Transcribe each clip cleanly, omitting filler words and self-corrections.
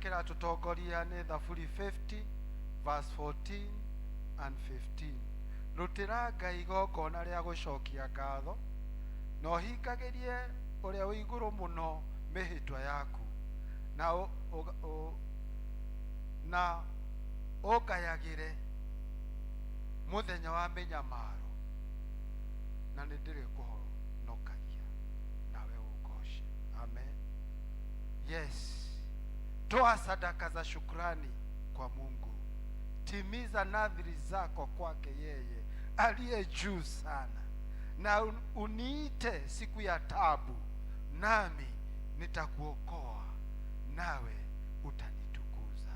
Kĩratũtongoria nĩ Thaburi 50 verse 14 and 15. Rutĩra Ngai igongona rĩa gũcokia ngatho, na ũhingagĩrie Ũrĩa wĩ Igũrũ Mũno mĩhĩtwa yaku, na na ũngayagĩre mũthenya wa mĩnyamaro, na nĩ ndĩrĩkũhonokagia, nawe ũngooce. Amen. Yes. Toa sadaka za shukrani kwa Mungu, timiza nadhiri zako kwake yeye aliye juu sana, na uniite siku ya tabu, nami nitakuokoa, nawe utanitukuza.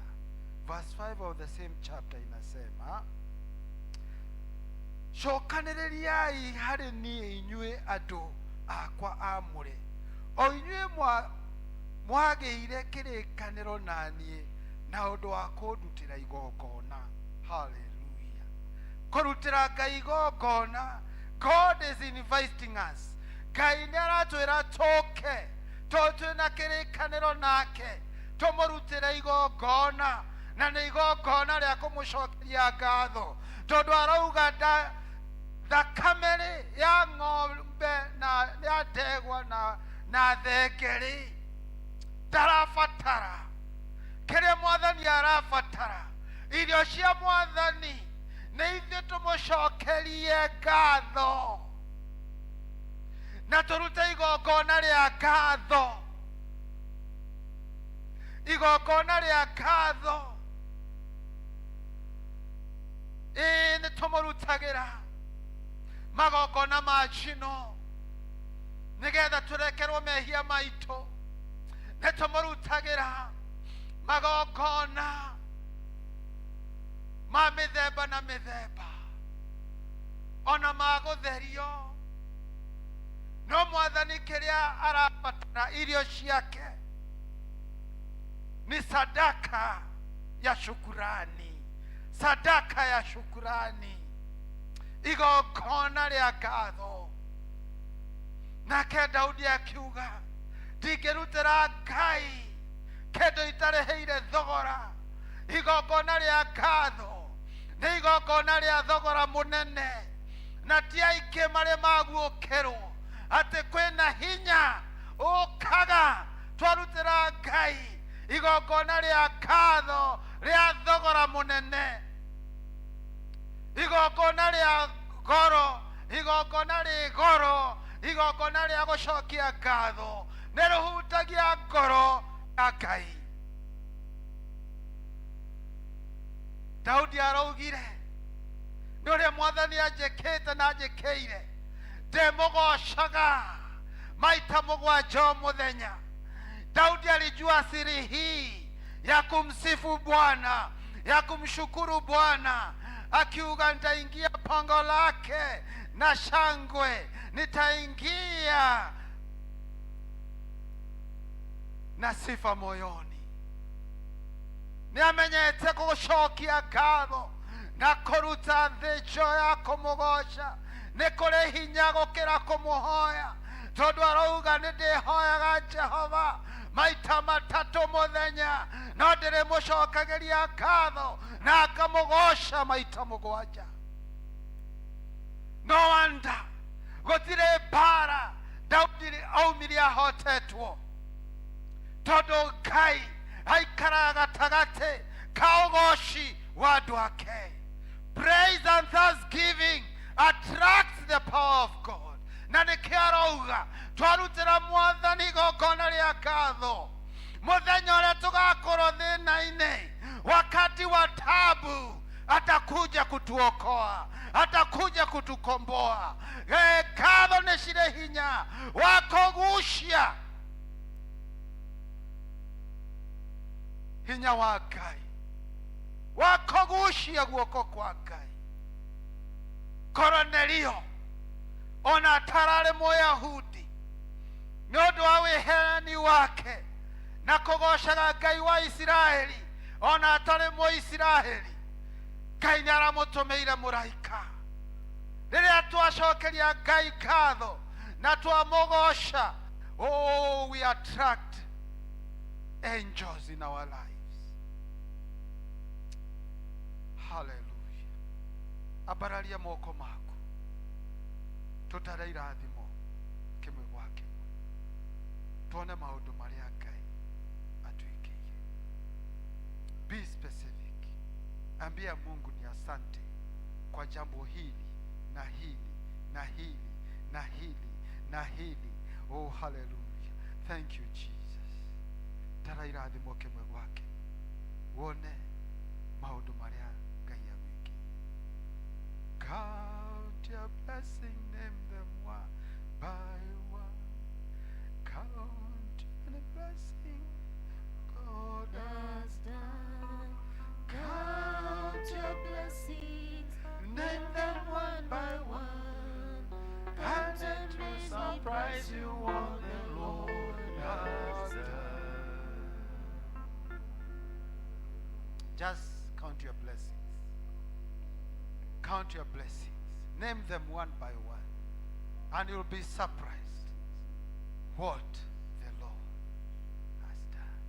Verse 5 of the same chapter inasema, cokanĩrĩriai harĩ niĩ inyuĩ andũ akwa aamũre, o inyuĩ mwagĩire kĩrĩkanĩro na niĩ na ũndũ wa kũndutĩra igongona. Haleluya! Kũrutĩra Ngai igongona. God is inviting us. Ngai nĩ aratwĩra tũke, tondũ twĩna kĩrĩkanĩro nake, tũmũrutĩre igongona, na nĩ igongona rĩa kũmũcokeria ngatho, tondũ arauga thakame-rĩ ya ng'ombe na ya ndegwa na thenge-rĩ ndarabatara. Kĩrĩa Mwathani arabatara, irio cia Mwathani, nĩ ithuĩ tũmũcokerie ngatho na tũrute igongona rĩa ngatho, igongona rĩa ngatho. Ĩĩ, nĩ tũmũrutagĩra magongona ma njino nĩgetha tũrekerwo mehia maitũ. Nĩ tũmũrutagĩra magongona ma mĩthemba na mĩthemba, ona ma gũtherio. No Mwathani kĩrĩa arabatara irio ciake ni sadaka ya shukurani, sadaka ya shukurani, igongona rĩa ngatho. Nake Daudi akiuga, ndingĩrutĩra Ngai kĩndũ itarĩhĩire thogora. Igongona rĩa ngatho nĩ igongona rĩa thogora mũnene, na ti aingĩ marĩ maguũkĩrwo atĩ kwĩna hinya ũkaga twarutĩra Ngai igongona rĩa ngatho rĩa thogora mũnene, igongona rĩa goro, igongona rĩ goro, igongona rĩa gũcokia ngatho nĩ rũhutagia ngoro ya Ngai. Daudi araugire, nĩ ũrĩa Mwathani anjĩkĩte na anjĩkĩire, ndĩmũgocaga maita mũgwanja o mũthenya. Daudi alijua siri hii ya kumsifu Bwana, ya kumshukuru Bwana, akiuga nitaingia pango lake na shangwe, nitaingia na sifa moyoni. Nĩ amenyete gũcokia ngatho na kũruta thĩnjo ya kũmũgoca nĩ kũrĩ hinya gũkĩra kũmũhoya, tondũ arauga nĩ ndĩhoyaga Jehova maita matatũ mũthenya, no ndĩrĩmũcokagĩria ngatho na ngamũgoca maita mũgwanja. No wonder gũtirĩ mbara Daudi aumire ahotetwo, tondũ Ngai aikaraga gatagatĩ ka ũgoci wa andũ ake. Praise and thanksgiving attracts the power of God. Na nĩkĩo arauga twarutĩra Mwathani igongona rĩa ngatho mũthenya ũrĩa tũgakorwo thĩna-inĩ, wakati wa tabu, atakuja kutuokoa, atakuja kutukomboa. Ngatho nĩ cirĩ hinya wa kũgucia hinya wa Ngai, wa kũgucia guoko kwa Ngai. Koronelio ona atararĩ Mũyahudi, nĩ ũndũ wa wĩheani wake na kũgocaga Ngai wa Isiraeli ona atarĩ Mũisiraeli, Ngai nĩ aramũtũmĩire mũraika. Rĩrĩa twacokeria Ngai ngatho na twamũgoca, oh, we attract angels in our lives. Haleluya. Ambararia moko maku, tutare irathimo kimwe gwa kimwe, tuone maundu maria Ngai atwikĩire. Be specific. Ambia Mungu ni asante kwa jambo hili na hili na hili na hili na hili. Oh, hallelujah. Thank you, Jesus. Tara irathimo kimwe gwa kimwe, wone maundu maria Ngai agwĩkĩire. Count your blessing, name them one by one. Count your blessing God has done. Count Count your blessings, name them one by one, one, and it will surprise you what the Lord has done. Just count your blessings. Count your blessings. Name them one by one, and you'll be surprised what the Lord has done.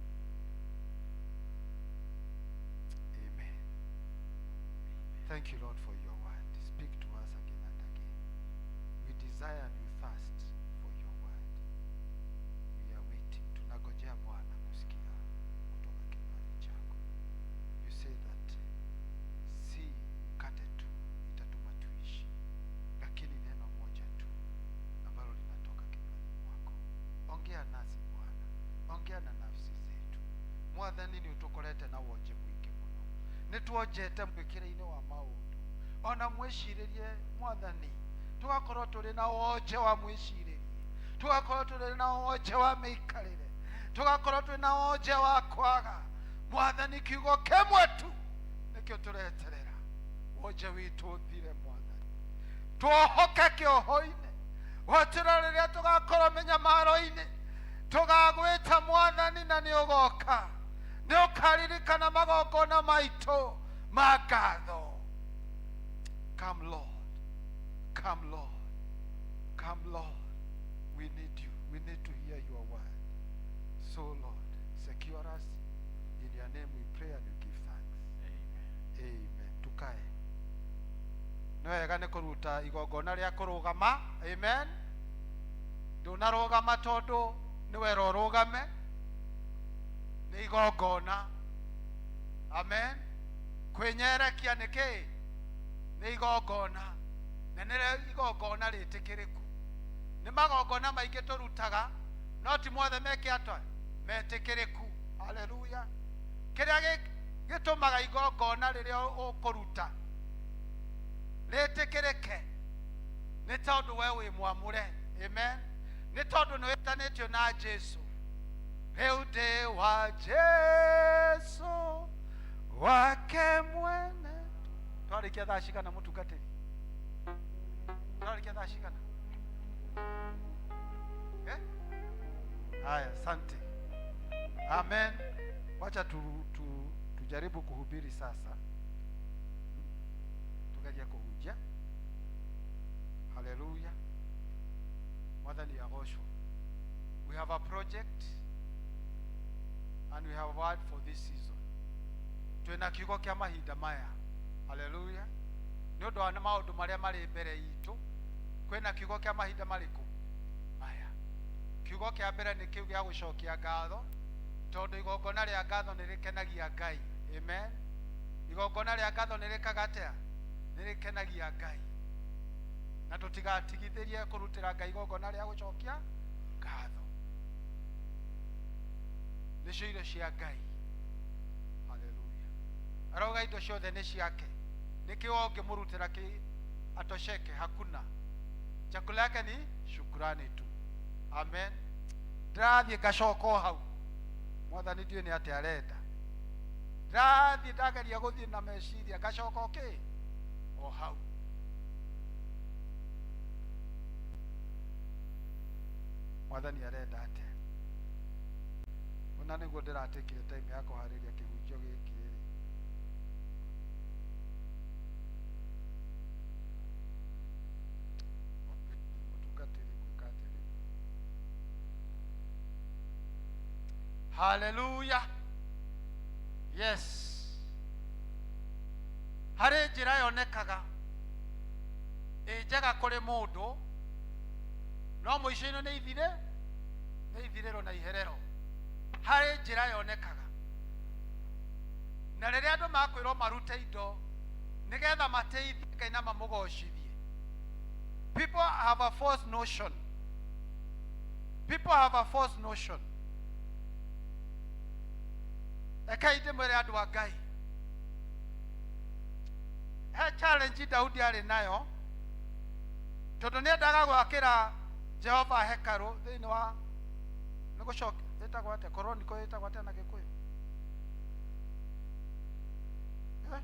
Amen. Thank you, Lord, for your word. Speak to us again and again. We desire and we thirst for your word. We are waiting. Tunagojea Bwana kusikia kutoka kinywani chako. You say that si mkate tu itatuma tuishi, lakini neno moja tu ambalo linatoka kinywani mwako. Ongea nasi Bwana, ongea na nafsi zetu. Mwathani nĩ ũtũkorete na wonje mũingĩ mũno, nĩ tuonjete mwĩkĩre-inĩ wa maũndũ ona mwĩcirĩrie. Mwathani, tũgakorwo tũrĩ na wonje wa mwĩcirĩrie, tũgakorwo tũrĩ na wonje wa mĩikarĩre, tũgakorwo twĩ na wonje wa kwaga. Mwathani, kiugo kĩmwe tu nĩkĩo tũreterera, wonje witũ ũthire. Mwathani, tuohoke kĩoho-inĩ, gwatĩra rĩrĩa tũgakorwo mĩnyamaro-inĩ, tũgagwĩta Mwathani na nĩ ũgoka, nĩ ũkaririkana magongona maitũ ma ngatho. Come, Lord. Come, Lord. Come, Lord. We need you. We need to hear your word. So, Lord, secure us. In your name we pray and we give thanks. Amen. Tukae. Nĩ wega nĩ kũruta igongona rĩa kũrũgama. Amen. Ndũnarũgama tondũ nĩ wera ũrũgame, nĩ igongona. Amen. Kwĩnyerekia nĩ kĩ? Nĩ igongona, na nĩ igongona rĩtĩkĩrĩku. Nĩ magongona maingĩ tũrutaga, no ti mothe meke atĩa metĩkĩrĩku. Haleluya. Kĩrĩa gĩtũmaga igongona rĩrĩa ũkũruta rĩtĩkĩrĩke nĩ tondũ we wĩ mwamũre. Amen. Nĩ tondũ nĩ wĩtanĩtio na Jesu. Rĩu ndĩ wa Jesu, wake mwene. Twarĩkia thaa cigana, mũtungatĩri? Twarĩkia thaa cigana, eh? Haya, asante. Amen. Wacha tujaribu kuhubiri sasa. Tugerie kuhunjia. Haleluya. Mwathani agocwo. We have a project and we have a word for this season. Twĩna kiugo kĩa mahinda maya. Haleluya. Nĩ ũndũ wa maũndũ marĩa marĩ mbere itũ, kwĩna kiugo kĩa mahinda marĩkũ maya. Kiugo kĩa mbere nĩ kĩu gĩa gũcokia ngatho, tondũ igongona rĩa ngatho nĩ rĩkenagia Ngai. Amen. Igongona rĩa ngatho nĩ rĩkaga atĩa? Nĩ rĩkenagia Ngai, na tũtigatigithĩrie kũrutĩra Ngai igongona rĩa gũcokia ngatho. Nĩcio irio cia Ngai. Haleluya. Arauga indo ciothe nĩ ciake. Nĩkĩo ũngĩmũrutĩra kĩ atosheke? Hakuna. Chakula yake ni shukrani tu. Amen. Ndĩrathiĩ ngacoka o hau. Mwathani, ndiũĩ nĩ atĩa arenda. Ndĩrathiĩ, ndageria gũthiĩ na meciria, ngacoka o kĩ o hau. Mwathani arenda atĩa? Ona nĩguo ndĩratekire time ya kũharĩria kĩhunjio gĩkĩ rĩ. Mũtungatĩri, gwĩka atĩrĩ. Haleluya. Yes. Harĩ njĩra yonekaga ĩ njega kũrĩ mũndũ, no mũico-inĩ nĩ ithire, nĩ ithirĩro na iherero. Harĩ njĩra yonekaga, na rĩrĩa andũ makwĩrwo marute indo nĩgetha mateithie Ngai na mamũgocithie, people have a false notion. People have a false notion. Rekei ndĩmwĩre, andũ a Ngai, he challenge Daudi arĩ nayo, tondũ nĩ endaga gwakĩra Jehova hekarũ thĩinĩ wa nĩ gũcoka ĩtagwo atĩa, koroniko ĩtagwo atĩa na Gĩkũyũ? Eh?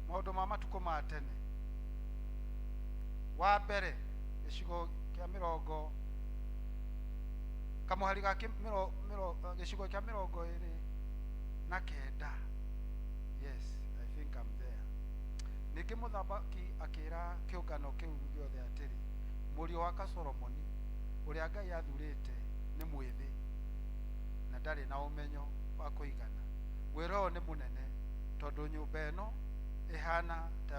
Maũndũ ma matukũ ma tene wa mbere, gĩcigo kĩa mĩrongo kamũhari ga gĩcigo kĩa 29. Yes, I think I'm there. Ningĩ mũthamaki akĩra kĩũngano kĩu gĩothe atĩrĩ, "Mũriũ wakwa Solomoni, ũrĩa Ngai athurĩte, nĩ mwĩthĩ na ndarĩ na ũmenyo wa kũigana. Wĩra ũyũ nĩ mũnene, tondũ nyũmba ĩno ĩhana ta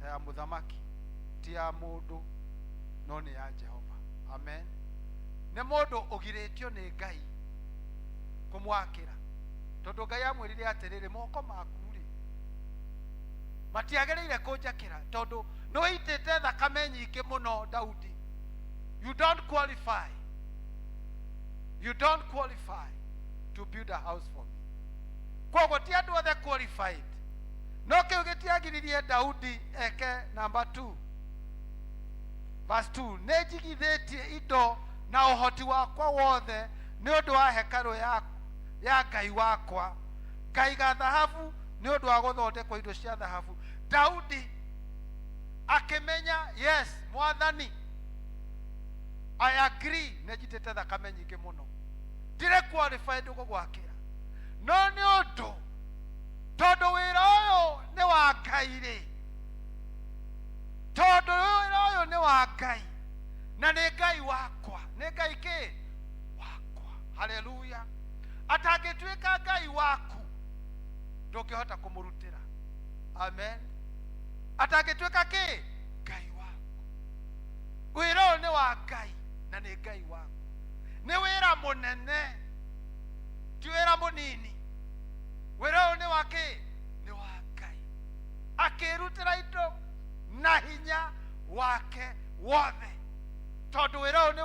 ya mũthamaki, ti ya mũndũ, no nĩ ya Jehova." Amen. Nĩ mũndũ ũgirĩtio nĩ Ngai kũmwakĩra, tondũ Ngai amwĩrire atĩrĩrĩ, "Moko maku rĩ, matiagĩrĩire kũnjakĩra, tondũ nĩ wĩitĩte thakame nyingĩ mũno. Daudi, you don't qualify. You don't qualify to build a house for me." Koguo ti andũ othe qualified, no kĩu gĩtiagiririe Daudi eke. Number 2, verse 2: "Nĩ njigithĩtie indo na ũhoti wakwa wothe nĩ ũndũ wa hekarũ ya Ngai wakwa. Ngaiga thahabu nĩ ũndũ wa gũthondekwo indo cia thahabu." Daudi akĩmenya, yes, Mwathani, I agree, nĩ njitĩte thakame nyingĩ mũno, ndirĩ qualified gũgwakĩra, no nĩ ũndũ tondũ wĩra ũyũ nĩ wa Ngai rĩ, tondũ wĩra ũyũ nĩ wa Ngai na nĩ Ngai wakwa, nĩ Ngai kĩ wakwa. Haleluya. Atangĩtuĩka Ngai waku, ndũngĩhota kũmũrutĩra. Amen. Atangĩtuĩka kĩ Ngai waku, wĩra ũyũ nĩ wa Ngai na nĩ Ngai waku, nĩ wĩra mũnene, ti wĩra mũnini. Wĩra ũyũ nĩ wa kĩ? Nĩ wa Ngai. Akĩrutĩra indo na hinya wake wothe, tondũ wĩra ũyũ nĩ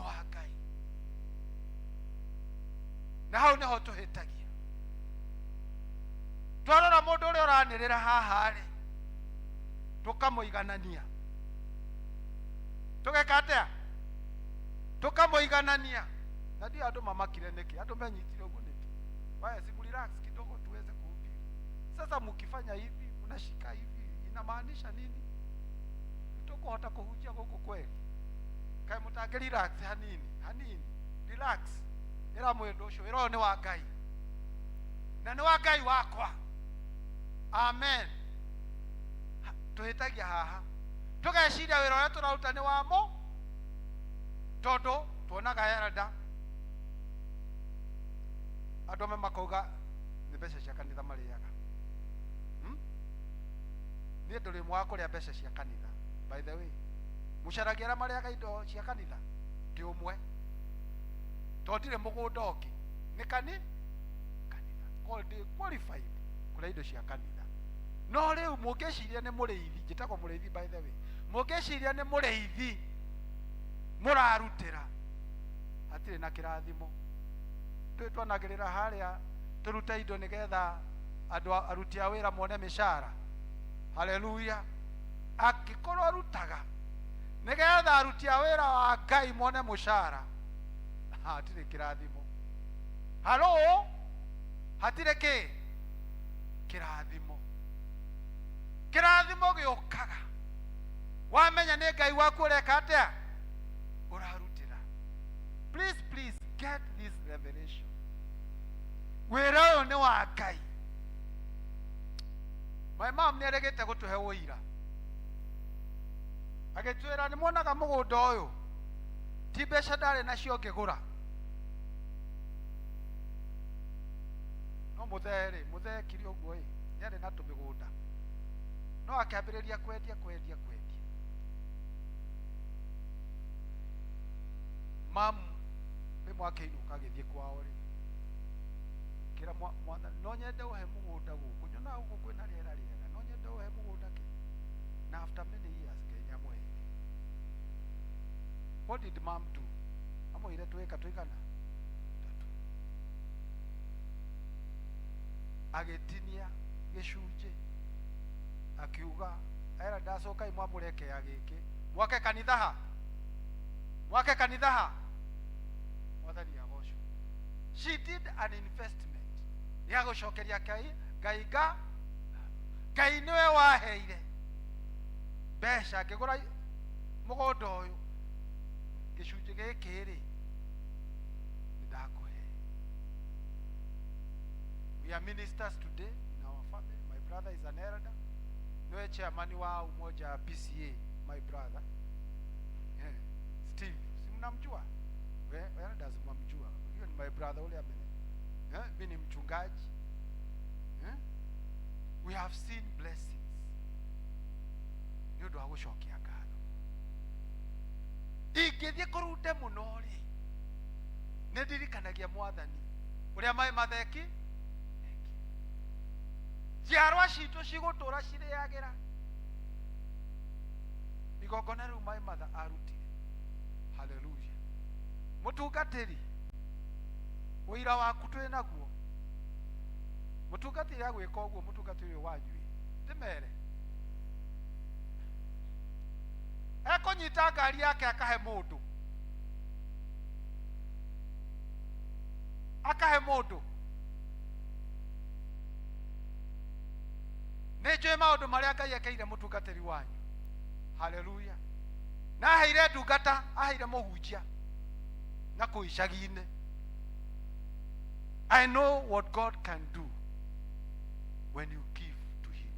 wa Ngai. Na hau nĩho tũhĩtagia. Twarora mũndũ ũrĩa ũranĩrĩra haha rĩ, tũkamũiganania, tũgeka atĩa? Tũkamũiganania. Na ndio andũ mamakire nĩkĩ? Andũ menyitire ũguo nĩkĩ? Waya, si relax kidogo tuweze kuhubiri. Sasa mkifanya hivi, mnashika hivi, inamaanisha nini? Tukuhota kuhunjia gũkũ kweli? Kaĩ mũtangĩ relax hanini hanini? Relax. Ĩra mũndũ ũcio, wĩra ũyũ nĩ wa Ngai na nĩ wa Ngai wakwa. Amen. Tũhĩtagia haha, tũgeciria wĩra ũrĩa tũraruta nĩ wamo, tondũ tuonaga elder, andũ amwe makauga nĩ mbeca cia kanitha marĩaga. Niĩ ndũrĩ ũmwe wa kũrĩa mbeca cia kanitha. By the way, mũcaragia arĩa marĩaga indo cia kanitha, ndĩ ũmwe, tondũ ndirĩ mũgũnda ũngĩ, nĩ kanitha. Ko ndĩ qualified kũrĩa indo cia kanitha? No rĩu mũngĩciria nĩ mũrĩithi, njĩtagwo mũrĩithi, by the way, mũngĩciria nĩ mũrĩithi mũrarutĩra, hatirĩ na kĩrathimo. Tũĩ twanagĩrĩra harĩa tũrute indo nĩgetha andũ aruti a wĩra mone mĩcara. Haleluya. Angĩkorwo arutaga nĩgetha aruti a wĩra wa Ngai mone mũcara, hatirĩ kĩrathimo. Halo, hatirĩ kĩ kĩrathimo. Kĩrathimo gĩũkaga wamenya nĩ Ngai waku ũreka atĩa, ũrarutĩra. Please, please get this revelation. Wĩra ũyũ nĩ wa Ngai. My mom nĩ aregete gũtũhe ũira, agĩtwĩra, "Nĩ muonaga mũgũnda ũyũ? Ti mbeca ndarĩ nacio ngĩgũra, no No mũthee rĩ, mũthee ekire ũguo ĩ, nĩarĩ na tũmĩgũnda, no akĩambĩrĩria kwendia kwendia kwendia. Mamu rĩmwe akĩinũka agĩthiĩ kwao rĩ, kĩra mwathani, no nyende ũhe mũgũnda gũkũ, nyonaga gũkũ kwĩna rĩera rĩega, no nyende ũhe mũgũnda kĩ. Na after many years Ngai nĩamũheire. What did mom do? Amwĩire twĩka tũigana tatu, agĩtinia gĩcunjĩ, akiuga era ndacokai mwamũre kĩa gĩkĩ, mwake kanitha ha, mwake kanitha ha. Mwathani agocwo. She did an investment ya gũcokeria Ngai. Ngai nga Ngai nĩwe waheire mbeca ngĩgũra mũgũnda ũyũ, gĩcunjĩ gĩkĩ rĩ, nĩ ndakũhe. We are ministers today in our family. My brother is an elder, niwe chairman wa Umoja PCA. My brother, Steve, si mnamjua? We elders mnamjua. Hiyo ni my brother ule amene, mi ni mchungaji. We have seen blessings nĩ ũndũ wa gũcokia ngatho. Ingĩthiĩ kũrunde mũno rĩ, nĩ ndirikanagia mwathani ũrĩa maĩ matheki njiarwa citũ cigũtũra cirĩagĩra igongona rĩu maĩ matha arutire. Haleluya. Mũtungatĩri, ũira waku twĩ naguo. Mũtungatĩri agwĩka ũguo, mũtungatĩri ũyũ wanyu ĩ, ndĩmere ekũnyita ngari yake akahe mũndũ, akahe mũndũ. Nĩ njũĩ maũndũ marĩa Ngai ekeire mũtungatĩri wanyu. Haleluya. Na aheire ndungata, aheire mũhunjia na kũu icagi-inĩ. I know what God can do when you give to him,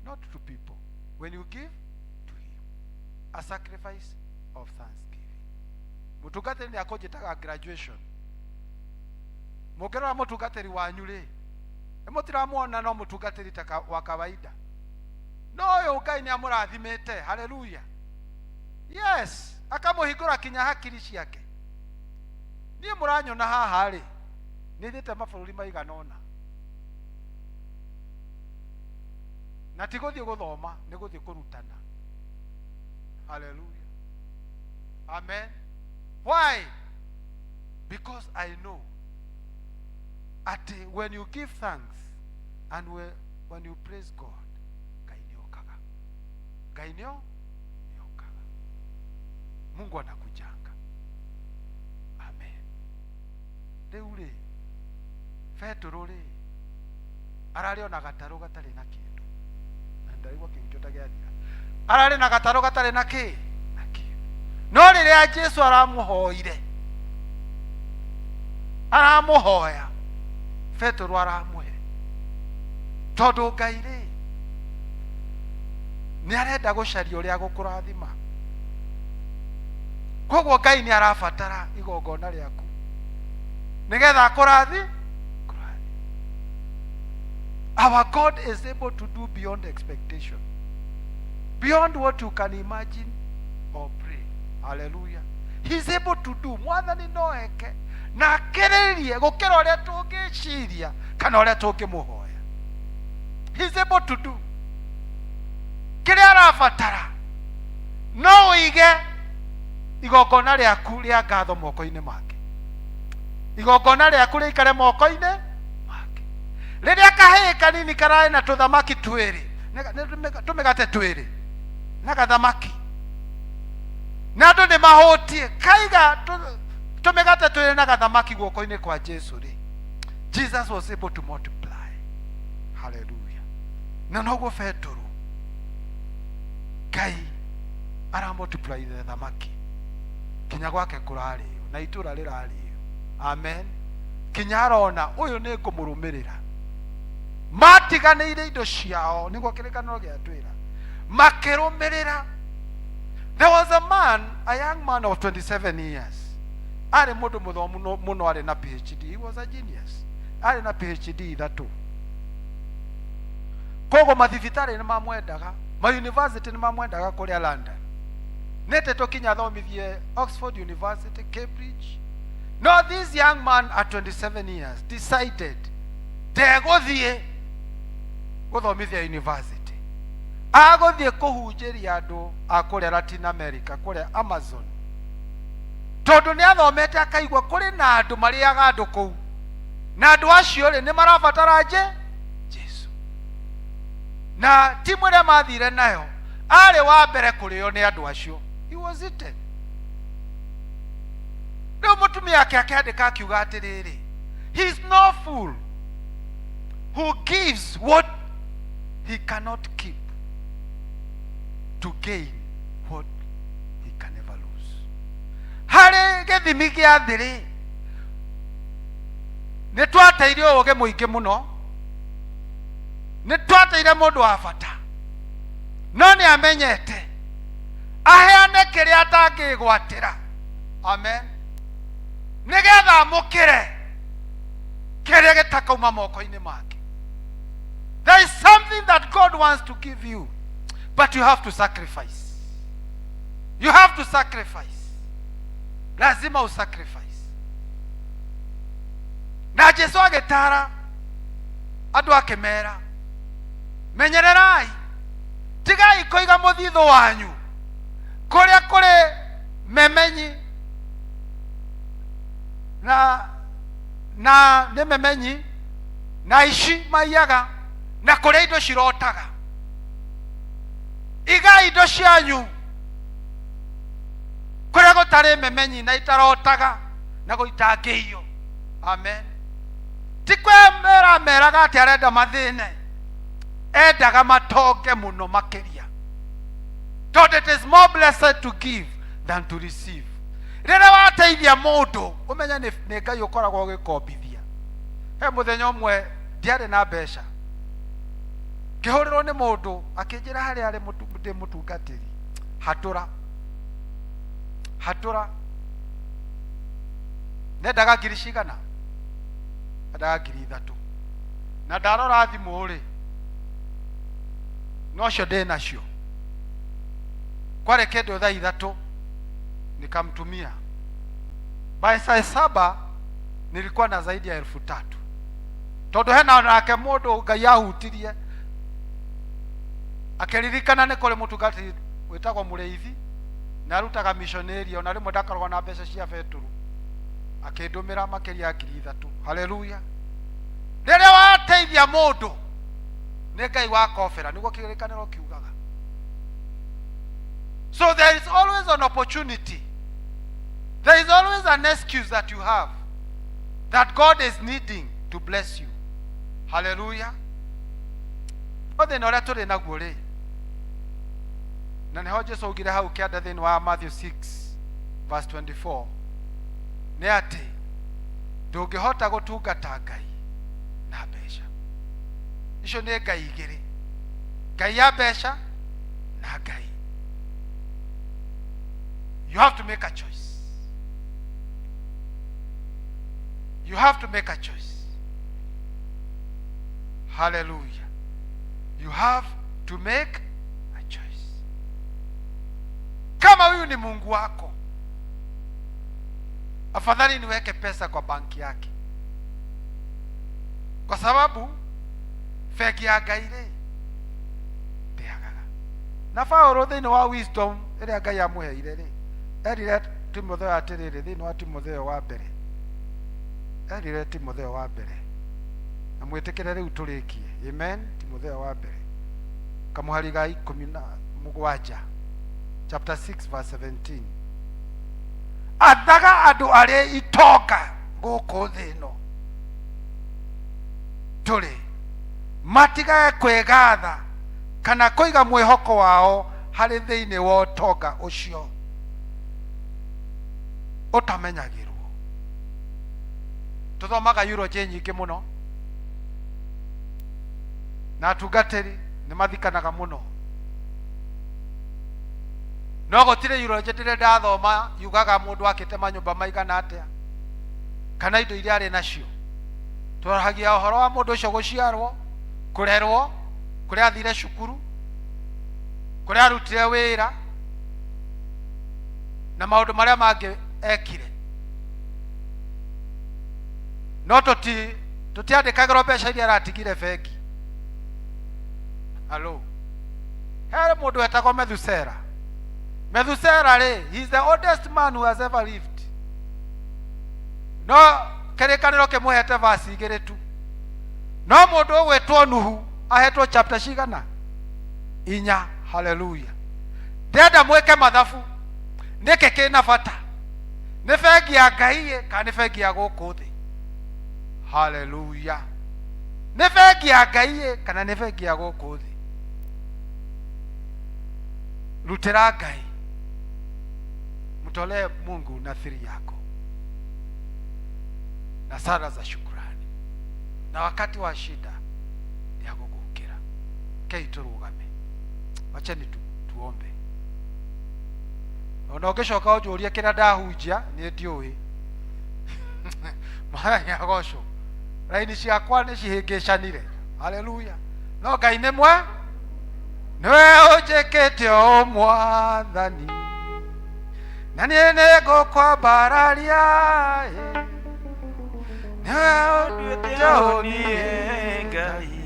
not to people, when you give to him a sacrifice of thanksgiving. Mũtungatĩri nĩ akũnjĩtaga graduation. Mũngĩrora mũtungatĩri wanyu rĩ, nĩ mũtiramuona no mũtungatĩri ta wa kawaida, no ũyũ Ngai nĩ amũrathimĩte. Haleluya. Yes, akamũhingũra kinya hakiri ciake. Niĩ mũranyona haha rĩ, nĩ thiĩte mabũrũri maigana ũna, na ti gũthiĩ gũthoma, nĩ gũthiĩ kũrutana. Haleluya, amen. Why? Because I know atĩ when you give thanks and when you praise God, Ngai nĩ okaga, Ngai nĩ okaga. Mungu anakujanga. Amen. Rĩu rĩ, Petũrũ rĩ, ararĩ ona gatarũ gatarĩ na kĩndũ, na ndaigua kĩhunjio ta gĩathira. Ararĩ na gatarũ gatarĩ na kĩ na kĩndũ, no rĩrĩa Jesu aramũhoire, aramũhoya, Petũrũ aramũhe, tondũ Ngai rĩ, nĩ arenda gũcaria ũrĩa gũkũrathima. Koguo Ngai nĩ arabatara igongona rĩaku nĩgetha akũrathi kũrathi. Our God is able to do beyond expectation, beyond what you can imagine or pray. Hallelujah. He is able to do. Mwathani no eke na akĩrĩrĩrie gũkĩra ũrĩa tũngĩciria kana ũrĩa tũngĩmũhoya. He is able to do. Kĩrĩa arabatara no ũige igongona rĩaku rĩa ngatho moko-inĩ make, igongona rĩaku rĩikare moko-inĩ make. Rĩrĩa kahĩĩ kanini kararĩ na tũthamaki twĩrĩ, tũmĩgate twĩrĩ na gathamaki, na andũ nĩ mahũtie, kaiga tũmĩgate twĩrĩ na gathamaki guoko-inĩ kwa Jesu rĩ, Jesus was able to multiply. Haleluya. Na noguo Petũrũ, Ngai aramultiply thamaki kinya gwake kũrarĩo na itũra rĩrarĩo. Amen. Kinya arona ũyũ nĩ ngũmũrũmĩrĩra. Matiganĩire indo ciao, nĩguo kĩrĩkanĩro gĩatwĩra, makĩrũmĩrĩra. There was a man, a young man of 27 years, arĩ mũndũ mũthomu mũno, arĩ na PhD. He was a genius. Arĩ na PhD ithatũ. Koguo mathibitarĩ nĩ mamwendaga, mayunivasĩtĩ nĩ mamwendaga kũrĩa London. Nĩte tũkinya athomithie Oxford University, Cambridge. No this young man at 27 years decided ndegũthiĩ gũthomithia university, agũthiĩ kũhunjĩria andũ a kũrĩa Latin America, kũrĩa Amazon, tondũ nĩ athomete akaigua kũrĩ na andũ marĩaga andũ kũu, na andũ acio rĩ nĩ marabatara nje Jesu. Na timu ĩrĩa mathire nayo, arĩ wa mbere kũrĩo nĩ andũ acio. He was eaten. Rĩu mũtumia ake akĩandĩka akiuga atĩrĩrĩ, "He is no fool who gives what he cannot keep to gain what he can never lose." Harĩ gĩthimi gĩa thĩ rĩ, nĩ twateire ũũgĩ mũingĩ mũno, nĩ twateire mũndũ wa bata, no nĩ amenyete aheane kĩrĩa atangĩgwatĩra, amen, nĩgetha amũkĩre kĩrĩa gĩtakauma moko-inĩ make. There is something that God wants to give you, but you have to sacrifice. You have to sacrifice. Lazima usacrifice. Na Jesu agĩtara andũ akĩmera, "Menyererai, tigai kũiga mũthithũ wanyu kũrĩa kũrĩ memenyi na nĩ memenyi na ici maiyaga na kũrĩa indo cirotaga. Igai indo cianyu kũrĩa gũtarĩ memenyi na itarotaga na gũitangĩio." Amen. Ti kwemera meraga atĩ arenda mathĩne, endaga matonge mũno makĩria, tondũ it is more blessed to give than to receive. Rĩrĩa wateithia mũndũ, ũmenye nĩ Ngai ũkoragwo ũgĩkombithia. He mũthenya ũmwe ndiarĩ na mbeca, ngĩhũrĩrwo nĩ mũndũ akĩnjĩra harĩa arĩ ndĩ mũtungatĩri, hatũra hatũra, nendaga ngiri cigana, endaga 3,000, na ndarora thimũ rĩ, nocio ndĩ nacio. Kwarĩ kĩndũ thaa 3, nikamtumia. By saa 7 nilikuwa na zaidi ya 3,000, tondũ hena nake mũndũ Ngai ahutirie akĩririkana nĩ kũrĩ mũtungatĩri wĩtagwo Mũrĩithi na arutaga missionary, ona rĩmwe ndakoragwo na mbeca cia betũrũ, akĩndũmĩra makĩria ya 3,000. Haleluya. Rĩrĩa wateithia mũndũ, nĩ Ngai wakobera, nĩguo kĩrĩkanĩro kiugaga. So there is always an opportunity, there is always an excuse that you have that God is needing to bless you. Haleluya. No thĩna ũrĩa tũrĩ naguo rĩ, na nĩho Jesu augire hau kĩanda thĩinĩ wa Matthew 6 verse 24, nĩ atĩ ndũngĩhota gũtungata Ngai na mbeca. Icio nĩ ngai igĩrĩ, ngai ya mbeca na Ngai. You have to make a choice. You have to make a choice. Hallelujah. You have to make a choice. Kama huyu ni Mungu wako, afadhali niweke pesa kwa banki yake, kwa sababu bengi ya Ngai rĩ ndĩagaga. Na Paulo thĩinĩ wa wisdom ĩrĩa Ngai amũheire rĩ, erire Timotheo atĩrĩrĩ, thĩinĩ wa Timotheo wa mbere, erire Timotheo wa mbere, na mwĩtĩkĩre rĩu tũrĩkie, amen. Timotheo wa mbere kamũhari ga 17, chapter 6 verse 17, "Athaga andũ arĩa itonga gũkũ thĩ ĩno tũrĩ matigage kwĩgatha kana kũiga mwĩhoko wao harĩ thĩinĩ wa ũtonga ũcio ũtamenyagĩrwo." Tũthomaga eulogy nyingĩ mũno, na atungatĩri nĩ mathikanaga mũno, no gũtirĩ eulogy ndĩrĩ ndathoma yugaga mũndũ akĩte manyũmba maigana atĩa kana indo iria arĩ nacio. Twarahagia ũhoro wa mũndũ ũcio gũciarwo, kũrerwo, kũrĩa athire cukuru, kũrĩa arutire wĩra, na maũndũ marĩa mangĩ ekire. No tũtiandĩkagĩrwo mbeca iria aratigire bengi. Halo, he mũndũ wetagwo Methusela. Methusela rĩ, he is the oldest man who has ever lived, no kĩrĩkanĩro kĩmũhete verse igĩrĩ tu. No mũndũ ũgwĩtwo Nuhu ahetwo chapter cigana? Inya. Haleluya. Ndĩrenda mwĩke mathabu, nĩkĩ kĩna bata, nĩ bengi ya Ngai ĩ, kana nĩ bengi ya gũkũ thĩ? Haleluya. Nĩ bengi ya Ngai ĩ, kana nĩ bengi ya gũkũ thĩ? Rutĩra Ngai, mtolee Mungu nadhiri yako na sala za shukrani, na wakati wa shida nĩagũgũkĩra. Kei tũrũgame, wacheni tuombe. Ona ũngĩcoka ũnjũrie kĩrĩa ndahunjia, niĩ ndiũĩ. Mwathani agocwo. Raini ciakwa nĩ cihĩngĩcanire. Haleluya. No Ngai nĩ mwe, nĩwe ũnjĩkĩte ũũ Mwathani, na niĩ nĩ ngũkwambararia ĩ. Nĩwe ũnduĩte ũũ niĩ Ngai,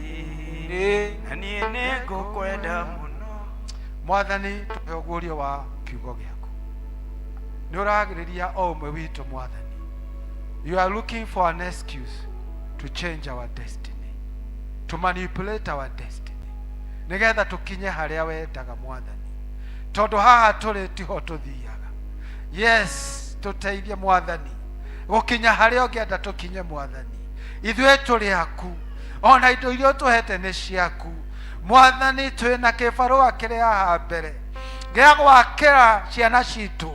na niĩ nĩ ngũkwenda mũno. Mwathani, tũhe ũguũrio wa kiugo gĩaku. Nĩ ũragĩrĩria o ũmwe witũ. Mwathani, you are looking for an excuse to change our destiny, to manipulate our destiny, nĩgetha tũkinye harĩa wendaga. Mwathani, tondũ haha tũrĩ tiho tũthiaga. Yes, tũteithie Mwathani gũkinya harĩa ũngĩenda tũkinye. Mwathani, ithuĩ tũrĩ aku, ona indo iria ũtũhete nĩ ciaku. Mwathani, twĩna kĩbarũa kĩrĩ haha mbere gĩa gwakĩra ciana citũ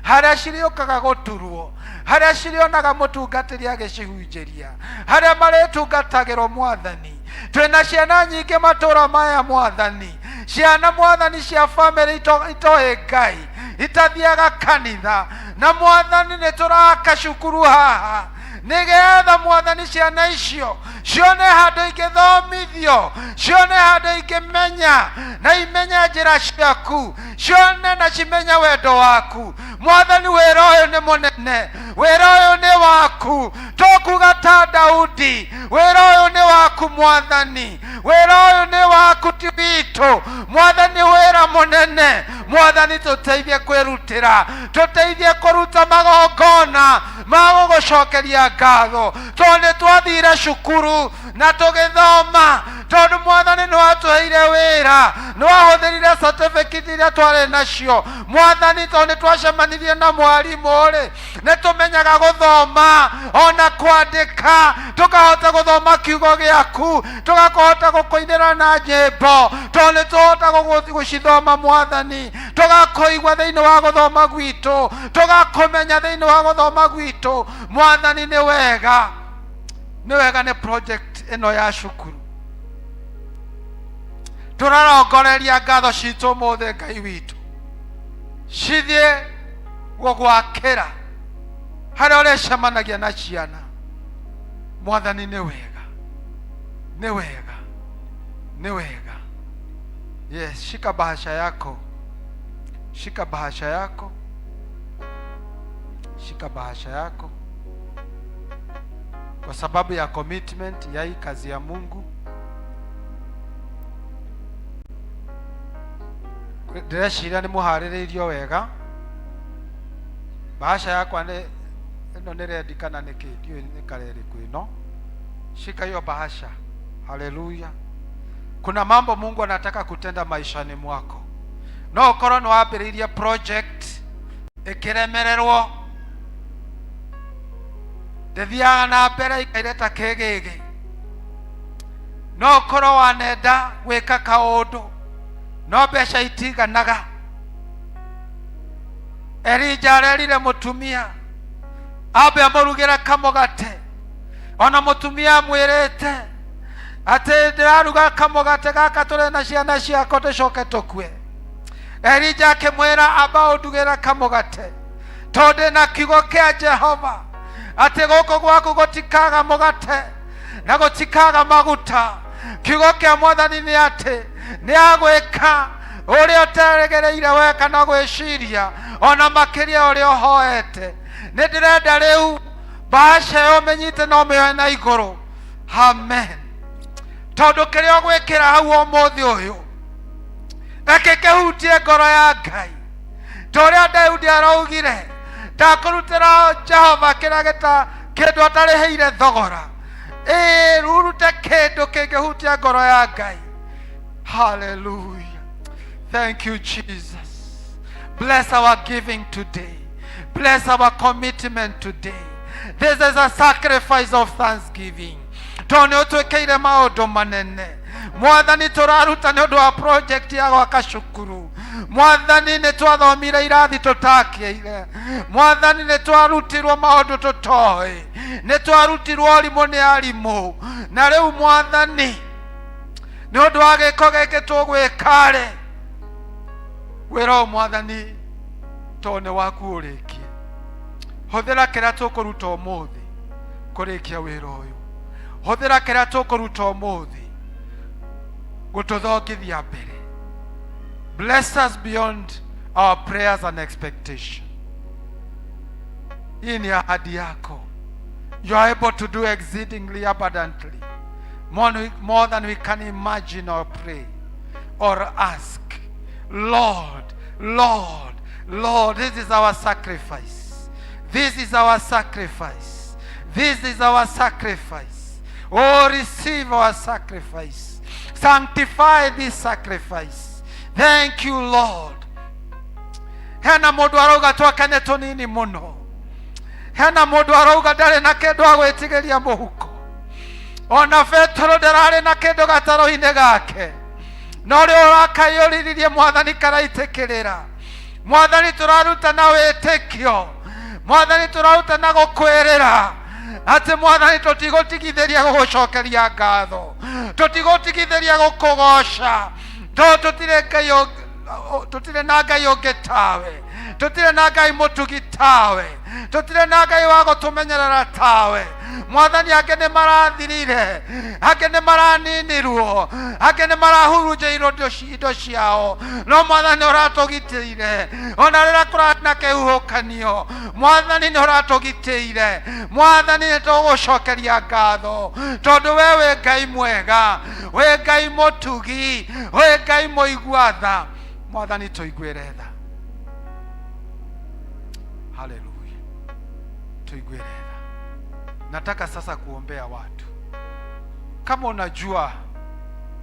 harĩa cirĩũkaga gũturwo, harĩa cirĩonaga mũtungatĩri agĩcihunjĩria, harĩa marĩtungatagĩrwo. Mwathani, twĩna ciana nyingĩ matũra maya. Mwathani, ciana, Mwathani, cia bamĩrĩ itoĩ Ngai, itathiaga kanitha. Na Mwathani, nĩ tũraka cukuru haha nĩgetha, Mwathani, ciana icio cione handũ ingĩthomithio, cione handũ ingĩmenya na imenye njĩra ciaku, cione na cimenye wendo waku. Mwathani, wĩra ũyũ nĩ mũnene, wĩra ũyũ nĩ waku. Tũkuga ta Daudi, wĩra ũyũ nĩ waku. Mwathani, wĩra ũyũ nĩ waku, ti witũ. Mwathani, wĩra mũnene. Mwathani, tũteithie kwĩrutĩra, tũteithie kũruta magongona ma gũgũcokeria ngatho, tondũ nĩ twathire cukuru na tũgĩthoma, tondũ Mwathani nĩ watũheire wĩra, nĩ wahũthĩrire certificate iria twarĩ nacio. Mwathani, tondũ nĩ twacemanirie na mwarimũ rĩ, nĩ tũmenyaga gũthoma ona kwandĩka, tũkahota gũthoma kiugo gĩaku, tũgakũhota gũkũinĩra na nyĩmbo, tondũ nĩ tũhota gũcithoma. Mwathani, tũgakũigua thĩinĩ wa gũthoma gwitũ, tũgakũmenya thĩinĩ wa gũthoma gwitũ. Mwathani, nĩ wega, nĩ wega. Nĩ project ĩno ya cukuru tũrarongoreria ngatho citũ ũmũthĩ, Ngai witũ, cithiĩ gũgwakĩra harĩa ũrĩcemanagia na ciana. Mwathani, nĩ wega, nĩ wega, nĩ wega. Yes, shika bahasha yako, shika bahasha yako, shika bahasha yako kwa sababu ya commitment ya hii kazi ya Mungu. Ndĩreciria nĩ mũharĩrĩirio wega. Bahasha yakwa nĩ ĩno, nĩ red kana nĩ kĩ, ndiũĩ nĩ kara ĩrĩkũ ĩno. Shika hiyo bahasha. Haleluya. Kuna mambo Mungu anataka kutenda maishani mwako. No ũkorwo nĩ wambĩrĩirie project ĩkĩremererwo, ndĩthiaga na mbere, ikaire ta kĩgĩgĩ. No ũkorwo wanenda gwĩka kaũndũ, no mbeca itiganaga. Elija arerire mũtumia ambe amũrugĩre kamũgate, ona mũtumia amwĩrĩte atĩ ndĩraruga kamũgate gaka tũrĩ na ciana ciakwa tũcoke tũkue. Elija akĩmwĩra, amba ũndugĩre kamũgate, tondũ na kiugo kĩa Jehova atĩ gũkũ gwaku gũtikaga mũgate. Na gũtikaga maguta. Kiugo kĩa Mwathani nĩ atĩ nĩ agwĩka ũrĩa ũteregereire we kana gwĩciria, ona makĩria ũrĩa ũhoete. Nĩ ndĩrenda rĩu bahasha ĩyo ũmĩnyite na ũmĩoe na igũrũ. Amen. Tondũ kĩrĩa ũgwĩkĩra hau ũmũthĩ ũyũ, reke kĩhutie ngoro ya Ngai. Ta ũrĩa Daudi araugire, ndakũrutĩra Jehova kĩrĩa gĩta kĩndũ atarĩhĩire thogora. Ĩĩ, rurute kĩndũ kĩngĩhutia ngoro ya Ngai. Hallelujah. Thank you, Jesus. Bless our giving today. Bless our commitment today. This is a sacrifice of thanksgiving. Tondũ nĩ ũtwĩkĩire maũndũ manene. Mwathani, tũraruta nĩ ũndũ wa project ya gwaka cukuru. Mwathani, nĩ twathomire irathi tũtakĩire. Mwathani, nĩ twarutirwo maũndũ tũtoĩ. Nĩ twarutirwo ũrimũ nĩ arimũ. Na rĩu Mwathani, nĩ ũndũ wa gĩko gĩkĩ tũgwĩka-rĩ, wĩra ũyũ Mwathani tondũ nĩ waku ũrĩkie. Hũthĩra kĩrĩa tũkũruta ũmũthĩ kũrĩkia wĩra ũyũ. Hũthĩra kĩrĩa tũkũruta ũmũthĩ gũtũthongithia mbere. Bless us beyond our prayers and expectation. Hii ni ahadi yako. You are able to do exceedingly abundantly, more than we can imagine or pray or ask. Lord, Lord, Lord, this is our sacrifice. This is our sacrifice. This is our sacrifice. Oh, receive our sacrifice. Sanctify this sacrifice. Thank you, Lord. Hena mũndũ arauga twake nĩ tũnini mũno. Hena mũndũ arauga ndarĩ na kĩndũ agwĩtigĩria mũhuko. Ona Petero ndararĩ na kĩndũ gatarũ-inĩ gake, no rĩu ũrakaiyũriririe Mwathani karaitĩkĩrĩra. Mwathani, tũraruta na wĩtĩkio. Mwathani, tũraruta na gũkwĩrĩra atĩ Mwathani, tũtigũtigithĩria gũgũcokeria ngatho, tũtigũtigithĩria gũkũgoca, tondũ tũtirĩ Ngai tũtirĩ na Ngai ũngĩ tawe, tũtirĩ na Ngai mũtugi tawe, tũtirĩ na Ngai wa gũtũmenyerera tawe. Mwathani, angĩ nĩ marathirire, angĩ nĩ maraninirwo, angĩ nĩ marahurunjĩirwo indo ciao, no Mwathani, ũratũgitĩire ona rĩrĩa kũrarĩ na kĩhuhũkanio. Mwathani, nĩ ũratũgitĩire. Mwathani, nĩ tũgũcokeria ngatho tondũ we wĩ Ngai mwega, wĩ Ngai mũtugi, wĩ Ngai mũigua tha. Mwathani, tũiguĩre tha. Haleluya, tuiguĩre tha. Nataka sasa kuombea watu. Kama unajua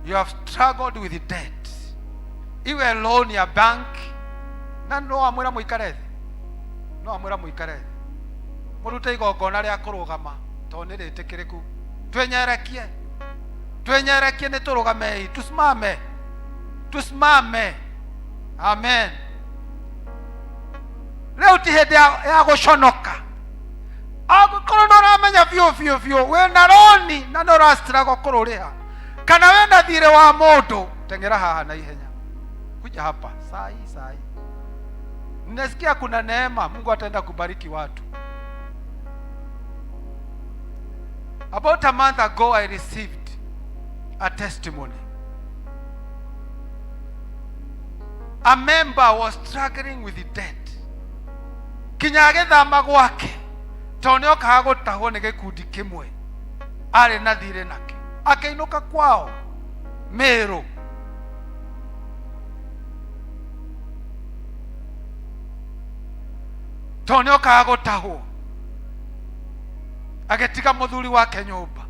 you have struggled with debt, iwe loan ya bank, na no amwĩra mũikare thĩ, no amwĩra mũikare thĩ, mũrute igongona rĩa kũrũgama tondũ nĩ rĩtĩkĩrĩku. Twĩnyerekie, twĩnyerekie, nĩ tũrũgamei. Tusimame, tusimame. Amen. Rĩu ti hĩndĩ ya gũconoka. Angĩkorwo nĩ ũramenya biũ biũ biũ wĩna roni na nĩ ũrastruggle kũrũrĩha, kana wĩna thirĩ wa mũndũ, teng'era haha na ihenya. Kuja hapa saa hii, saa hii. Ninasikia kuna neema, Mungu ataenda kubariki watu. About a month ago, I received a testimony. A member was struggling with debt kinya agĩthama gwake tondũ nĩ okaga gũtahwo nĩ gĩkundi kĩmwe arĩ na thirĩ nakĩo. Akĩinũka kwao Mĩrũ tondũ nĩ okaga gũtahwo. Agĩtiga mũthuri wake nyũmba.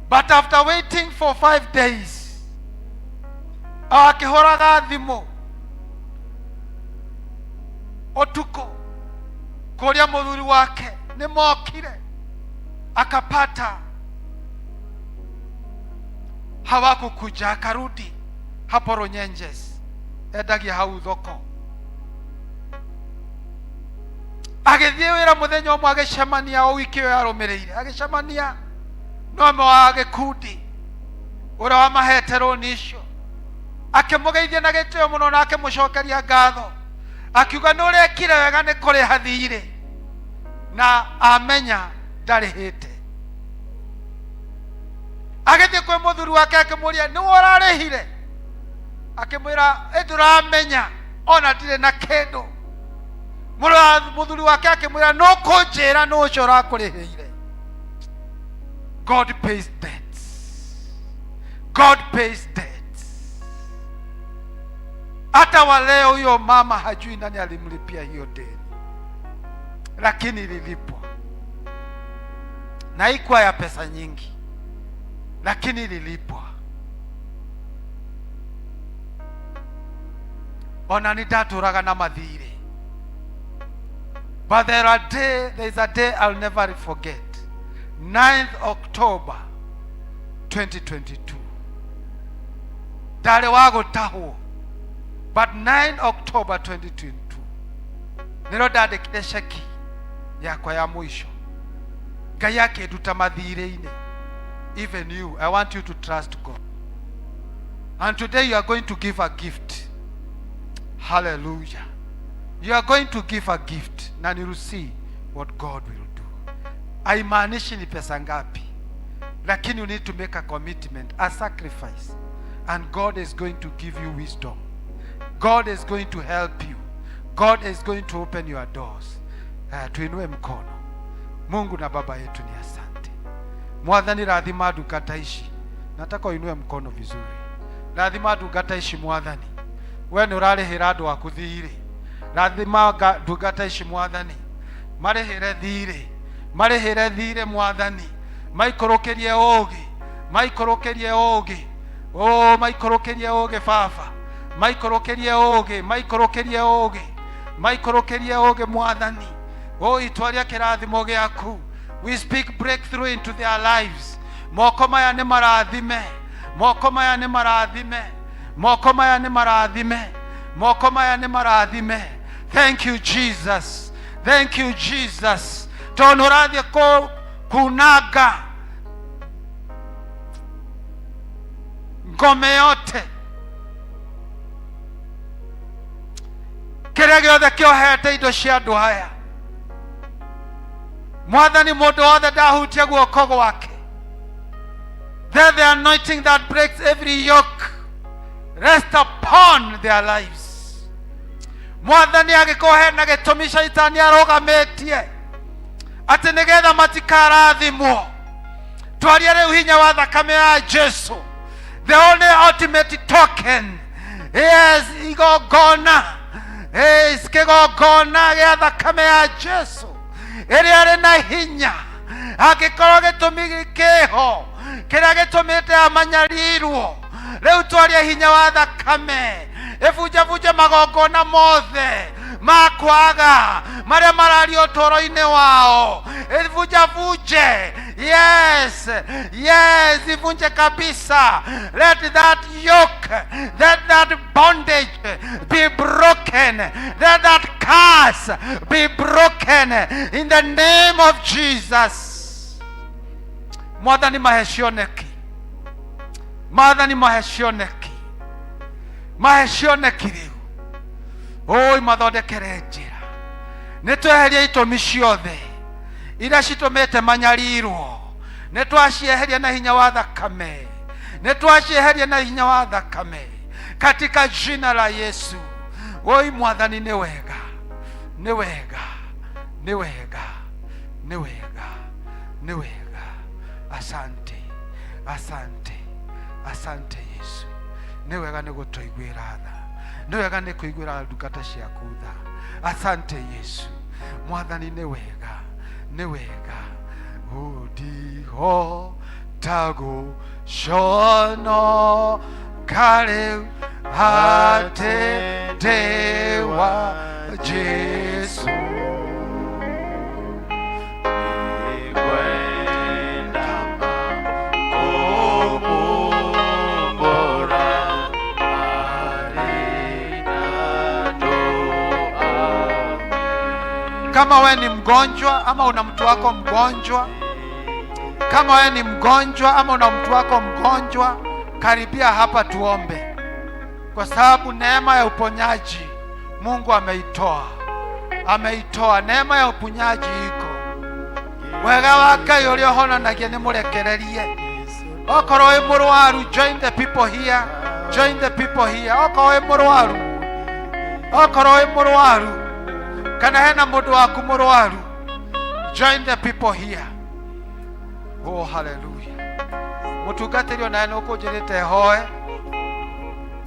But after waiting for 5 days, akĩhũraga thimũ ũtukũ kũrĩa mũthuri wake nĩ mokire, akapata hawakukuja. Akarudi hapo Runyenjes, endagia hau thoko. Agĩthiĩ wĩra mũthenya ũmwe, agĩcemania, o wiki ĩyo yarũmĩrĩire, agĩcemania na ũmwe wa gĩkundi ũrĩa wamahete rũni icio. Akĩmũgeithia na gĩtĩo mũno na akĩmũcokeria ngatho, akiuga nĩ ũrekire wega nĩ kũrĩha thirĩ. Na amenya ndarĩhĩte. Agĩthiĩ kwĩ mũthuri wake akĩmũria, nĩwe ũrarĩhire? Akĩmwĩra, ĩ ndũramenya ona ndirĩ na kĩndũ. Mũthuri wake akĩmwĩra, nũkũnjĩra nũ ũcio ũrakũrĩhĩire. God pays debts. God pays debts. Hata wa leo huyo mama hajui nani alimlipia hiyo deni, lakini ililipwa, na haikuwa ya pesa nyingi, lakini ililipwa. Ona nĩ ndatũraga na mathirĩ, but there is a day I'll never forget. 9th October 2022, ndarĩ wa gũtahwo, but 9 October 2022 nĩrĩo ndandĩkire ceki yakwa ya mũico. Ngai akĩnduta mathirĩ-inĩ. Even you, I want you to trust God, and today you are going to give a gift. Hallelujah. You are going to give a gift na you will see what God will do. Haimaanishi ni pesa ngapi, lakini you need to make a commitment, a sacrifice, and God is going to give you wisdom. God is going to help you. God is going to open your doors. Tuinue mkono. Mungu na Baba yetu, ni asante. Mwathani, rathima ndungata ici. Nataka uinue mkono vizuri. Rathima ndungata ici, Mwathani. We nĩ ũrarĩhĩra andũ aku thirĩ. Rathima ndungata ici, Mwathani, marĩhĩre thirĩ, marĩhĩre thirĩ, Mwathani. Maikũrũkĩrie ũũgĩ, maikũrũkĩrie ũũgĩ, o maikũrũkĩrie ũũgĩ, Baba, maikũrũkĩrie ũũgĩ, maikũrũkĩrie ũũgĩ, maikũrũkĩrie ũũgĩ, Mwathani. O itwaria kĩrathimo gĩaku. We speak breakthrough into their lives. Moko maya nĩ marathime, moko maya nĩ marathime, moko maya nĩ marathime, moko maya nĩ marathime. Thank you, Jesus. Thank you, Jesus, tondũ ũrathiĩ kunanga ngome yote, kĩrĩa gĩothe kĩohete indo cia andũ aya. Mwathani, mũndũ wothe ndahutia guoko gwake. Let the anointing that breaks every yoke rest upon their lives. Mwathani, angĩkorwo hena gĩtũmi caitani arũgamĩtie atĩ nĩgetha matikarathimwo, twaria rĩu hinya wa thakame ya Jesu, the only ultimate token. Yes, igongona. Yes, kĩgongona gĩa thakame ya Jesu ĩrĩa ĩrĩ na hinya. Angĩkorwo gĩtũmi kĩho kĩrĩa gĩtũmĩte amanyarirwo, rĩu twaria hinya wa thakame ĩbunjabunje magongona mothe ma kwaga marĩa mararia ũtũũro-inĩ wao. Ĩbunjabunje. Yes, ivunje kabisa. Let that yoke, let that bondage be broken. Let that curse be broken in the name of Jesus. Mwathani, mahe cioneki. Mwathani, mahe cioneki, mahe cioneki rĩu. Oi, mathondekere njĩra. Nĩ tweheria itũmi ciothe iria citũmĩte manyarirwo. Nĩ twacieheria na hinya wa thakame, nĩ twacieheria na hinya wa thakame, katika jina la Yesu. Oi, Mwathani, nĩ wega, nĩ wega, nĩ wega, nĩ wega, nĩ wega. Asante, asante, asante, Yesu. Nĩ wega nĩ gũtũiguĩra tha, nĩ wega nĩ kũiguĩra ndungata ciaku tha. Asante, Yesu. Mwathani, nĩ wega, nĩ wega. Ũndihota gũconoka rĩu atĩ ndĩ wa Jesu. Nĩngwenda kũmumbũra harĩ andũ ame. Kama we ni mgonjwa ama una mtu wako mgonjwa, kama we ni mgonjwa ama una mtu wako mgonjwa, karibia hapa tuombe, kwa sababu neema ya uponyaji Mungu ameitoa, ameitoa. Neema ya uponyaji iko. Wega wa Ngai ũrĩa ũhonanagia nĩ mũrekererie. Okorwo wĩ mũrwaru, join the people here, join the people here. Okorwo wĩ mũrwaru, okorwo wĩ mũrwaru, kana hena mũndũ waku mũrwaru, join the people here. Oh, hallelujah. Mũtungatĩri, onawe nĩ ũkũnjĩrĩte hoe.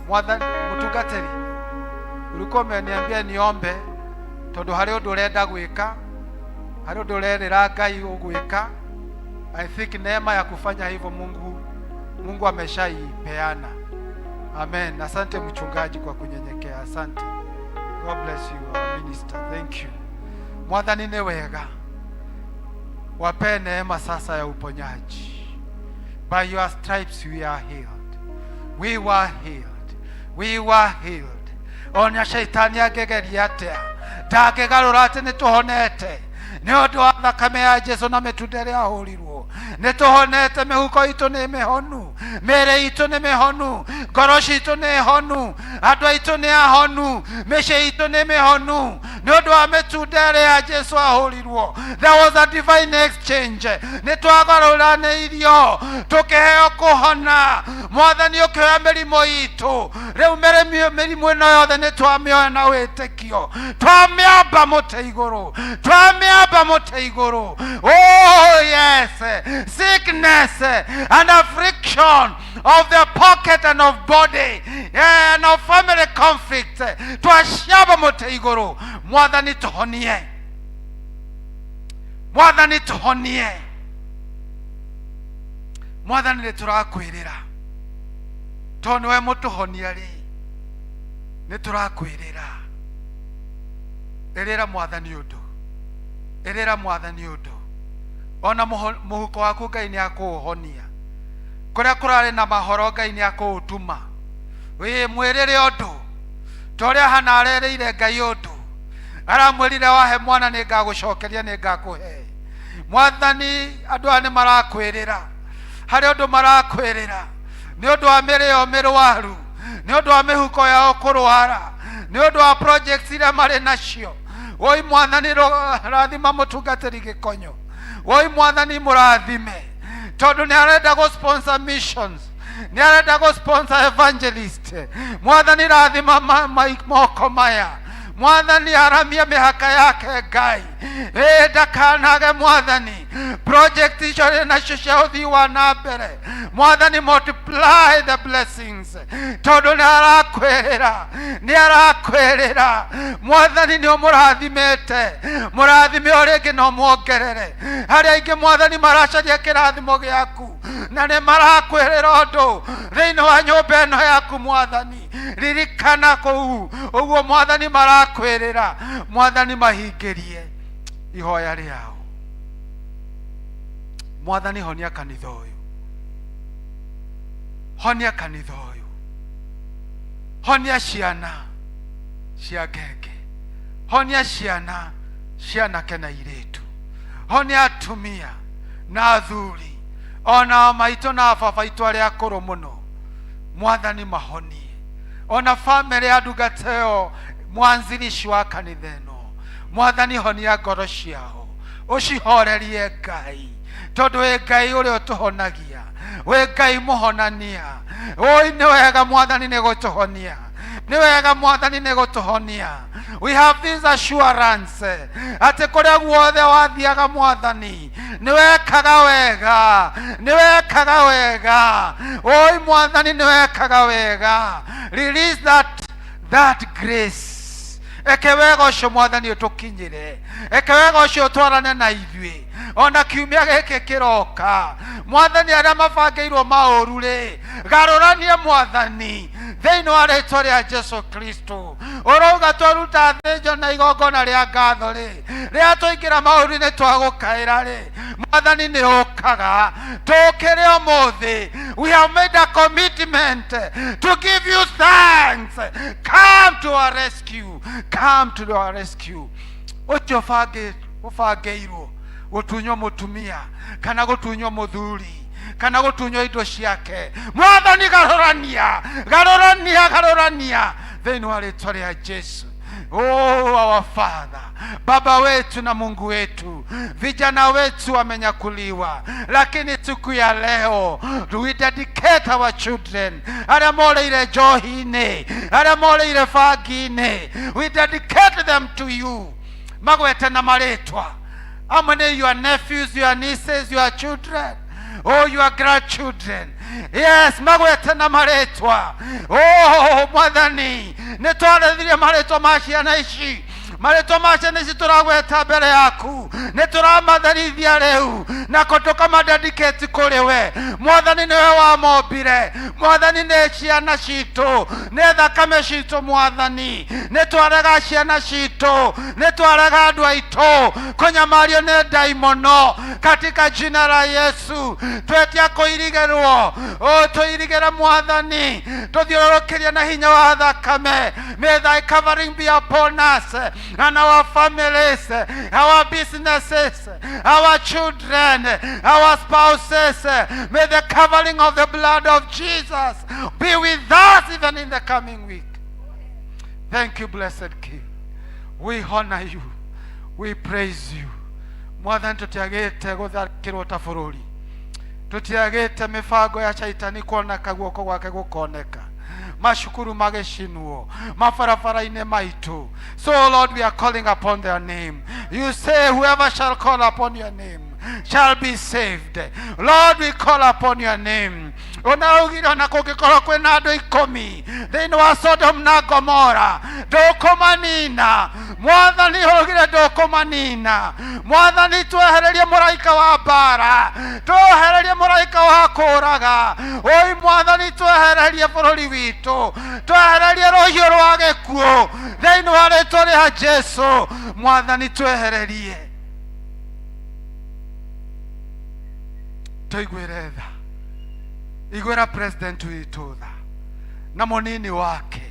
Mwathani, mũtungatĩri, ulikuwa umeniambia niombe tondũ harĩ ũndũ ũrenda gwĩka, harĩ ũndũ ũrerĩra Ngai ũgwĩka. I think neema ya kufanya hivyo Mungu ameshaipeana. Amen. Asante, mchungaji, kwa kunyenyekea. Asante. God bless you, our minister. Thank you. Mwathani nĩ wega. Wapee neema sasa ya uponyaji. By your stripes we are healed. We were healed. We were healed. Ona shaitani angĩgeria atĩa, ndangĩgarũra atĩ nĩ tũhonete nĩ ũndũ wa thakame ya Jesu na mĩtunda ĩrĩa ahũrirwo. Nĩ tũhonete. Mĩhuko itũ nĩ mĩhonu, mĩĩrĩ itũ nĩ mĩhonu, ngoro citũ nĩ honu, andũ aitũ nĩ ahonu, mĩciĩ itũ nĩ mĩhonu nĩ ũndũ wa mĩtunda ĩrĩa Jesu ahũrirwo. There was a divine exchange. Nĩ twagarũranĩirio, tũkĩheo kũhona. Mwathani, ũkĩoya mĩrimũ itũ. Rĩu mĩrimũ ĩno yothe nĩ twamĩoya na wĩtĩkio, twamĩamba mũtĩ igũrũ, twamĩamba mũtĩ igũrũ. Oh yes, sickness and affliction of the pocket and of body, yeah, and of family conflict, twaciamba mũtĩ igũrũ. Mwathani, tũhonie. Mwathani, tũhonie. Mwathani, nĩ tũrakwĩrĩra tondũ nĩwe mũtũhonia rĩ. Nĩ tũrakwĩrĩra. Ĩrĩra Mwathani ũndũ, ĩrĩra Mwathani ũndũ. Ona mũhuko waku Ngai nĩ akũũhonia. Kũrĩa kũrarĩ na mahoro, Ngai nĩ akũũtuma. Wĩ mwĩrĩre ũndũ ta ũrĩa Hana arerĩire Ngai ũndũ. Aramwĩrire, "Wahe mwana nĩ ngagũcokeria, nĩ ngakũhe." Mwathani, andũ aya nĩ marakwĩrĩra. Harĩ ũndũ marakwĩrĩra nĩ ũndũ wa mĩrĩ yao mĩrwaru, nĩ ũndũ wa mĩhuko yao kũrwara, nĩ ũndũ wa projects iria marĩ nacio. Woi Mwathani, rathima mũtungatĩri Gĩkonyo. Woi Mwathani, mũrathime tondũ nĩ arenda gũ sponsor missions, nĩ arenda gũ sponsor evangelist. Mwathani, rathima moko maya. Mwathani, aramia mĩhaka yake. Ngai ĩ ndakanage. Mwathani, project icio rĩ nacio cia ũthii wa na mbere, Mwathani, multiply the blessings tondũ nĩ arakwĩrĩra, nĩ arakwĩrĩra. Mwathani, nĩ ũmũrathimĩte, mũrathime o rĩngĩ na ũmuongerere. Harĩa aingĩ, Mwathani, maracaria kĩrathimo gĩaku na nĩ marakwĩrĩra ũndũ thĩinĩ wa nyũmba ĩno yaku. Mwathani, ririkana kũu ũguo. Mwathani, marakwĩrĩra. Mwathani, mahingĩrie ihoya rĩao. Mwathani, honia kanitha ũyũ, honia kanitha ũyũ, honia ciana cia ngenge, honia ciana cia anake na irĩtu, honia atumia na athuri, ona maitũ na baba itũ arĩa akũrũ mũno. Mwathani, mahonie. Ona bamĩrĩ ya ndungata ĩyo, mwanzilishi wa kanitha ĩno, Mwathani, honia ngoro ciao, ũcihorerie, Ngai, tondũ wĩ Ngai ũrĩa ũtũhonagia, wĩ Ngai mũhonania. Oi, nĩ wega, Mwathani, nĩ gũtũhonia. Nĩ wega, Mwathani, nĩ gũtũhonia. We have this assurance atĩ kũrĩa guothe wathiaga, Mwathani, nĩ wekaga wega, nĩ wekaga wega. Oi Mwathani, nĩ wekaga wega. Release that grace. Eke wega ũcio, Mwathani, ũtũkinyĩre. Eke wega ũcio ũtwarane na ithuĩ ona kiumia gĩkĩ kĩroka. Mwathani, arĩa mabangĩirwo maũru rĩ, garũranie, Mwathani, thĩinĩ wa rĩtwa rĩa Jesu Kristo. Ũrauga twaruta thĩnjo na igongona rĩa ngatho rĩ, rĩrĩa twaingĩra maũru-inĩ, twagũkaĩra rĩ, Mwathani, nĩ ũkaga. Tũkĩrĩ ũmũthĩ, we have made a commitment to give you thanks. Come to our rescue, come to our rescue. Ũcio ũbangĩirwo gũtunywo mũtumia kana gũtunywo mũthuri kana gũtunywo indo ciake, Mwathani, garũrania, garũrania, garũrania thĩinĩ wa rĩtwa rĩa Jesu. Oh, our Father, Baba wetu na Mungu wetu, vijana wetu wamenyakuliwa, lakini siku ya leo we dedicate our children arĩa moreire njohi-inĩ, arĩa moreire bangi-inĩ, we dedicate them to you. Magwete na marĩtwa amwe nĩ your nephews, your nieces, your children, oh, your grandchildren. Yes, magwete na marĩtwa. Oh, Mwathani, nĩ twarethirie marĩtwa ma ciana ici, marĩtwa ma ciana ici tũragweta mbere yaku, nĩ tũramatherithia rĩu nako tũkamadedicate kũrĩ we. Mwathani, nĩwe wamombire. Mwathani, nĩ ciana citũ, nĩ thakame citũ. Mwathani, nĩ twarega ciana citũ, nĩ twarega andũ aitũ kũnyamario nĩ ndaimono katika jina la Yesu. Twetia kũirigĩrwo, o tũirigĩre Mwathani, tũthiũrũrũkĩrie na hinya wa thakame. May thy covering be upon us and our families, our businesses, our children, our spouses. May the covering of the blood of Jesus be with us even in the coming week. Thank you, blessed King. We honor you, we praise you. Mwathani, tũtiagĩte gũtharĩkĩrwo ta bũrũri, tũtiagĩte mĩbango ya caitani kuoneka, guoko gwake gũkoneka, macukuru magĩcinwo, mabarabara-inĩ maitũ. So Lord, we are calling upon their name. You say whoever shall call upon your name shall be saved. Lord, we call upon your name. Unaugire ona kũngĩkorwo kwĩna andũ 10 thĩinĩ wa Sodom na Gomora, ndũkũmanina. Mwathani, ũgire ndũkũmanina. Mwathani, twehererie mũraika wa mbara, twehererie mũraika wa kũraga. Oi Mwathani, twehererie bũrũri witũ, twehererie rũhiũ rwa gĩkuũ thĩinĩ wa rĩtwa rĩa Jesu. Mwathani, twehererie, tũiguĩre tha. Iguĩra president witũ tha na mũnini wake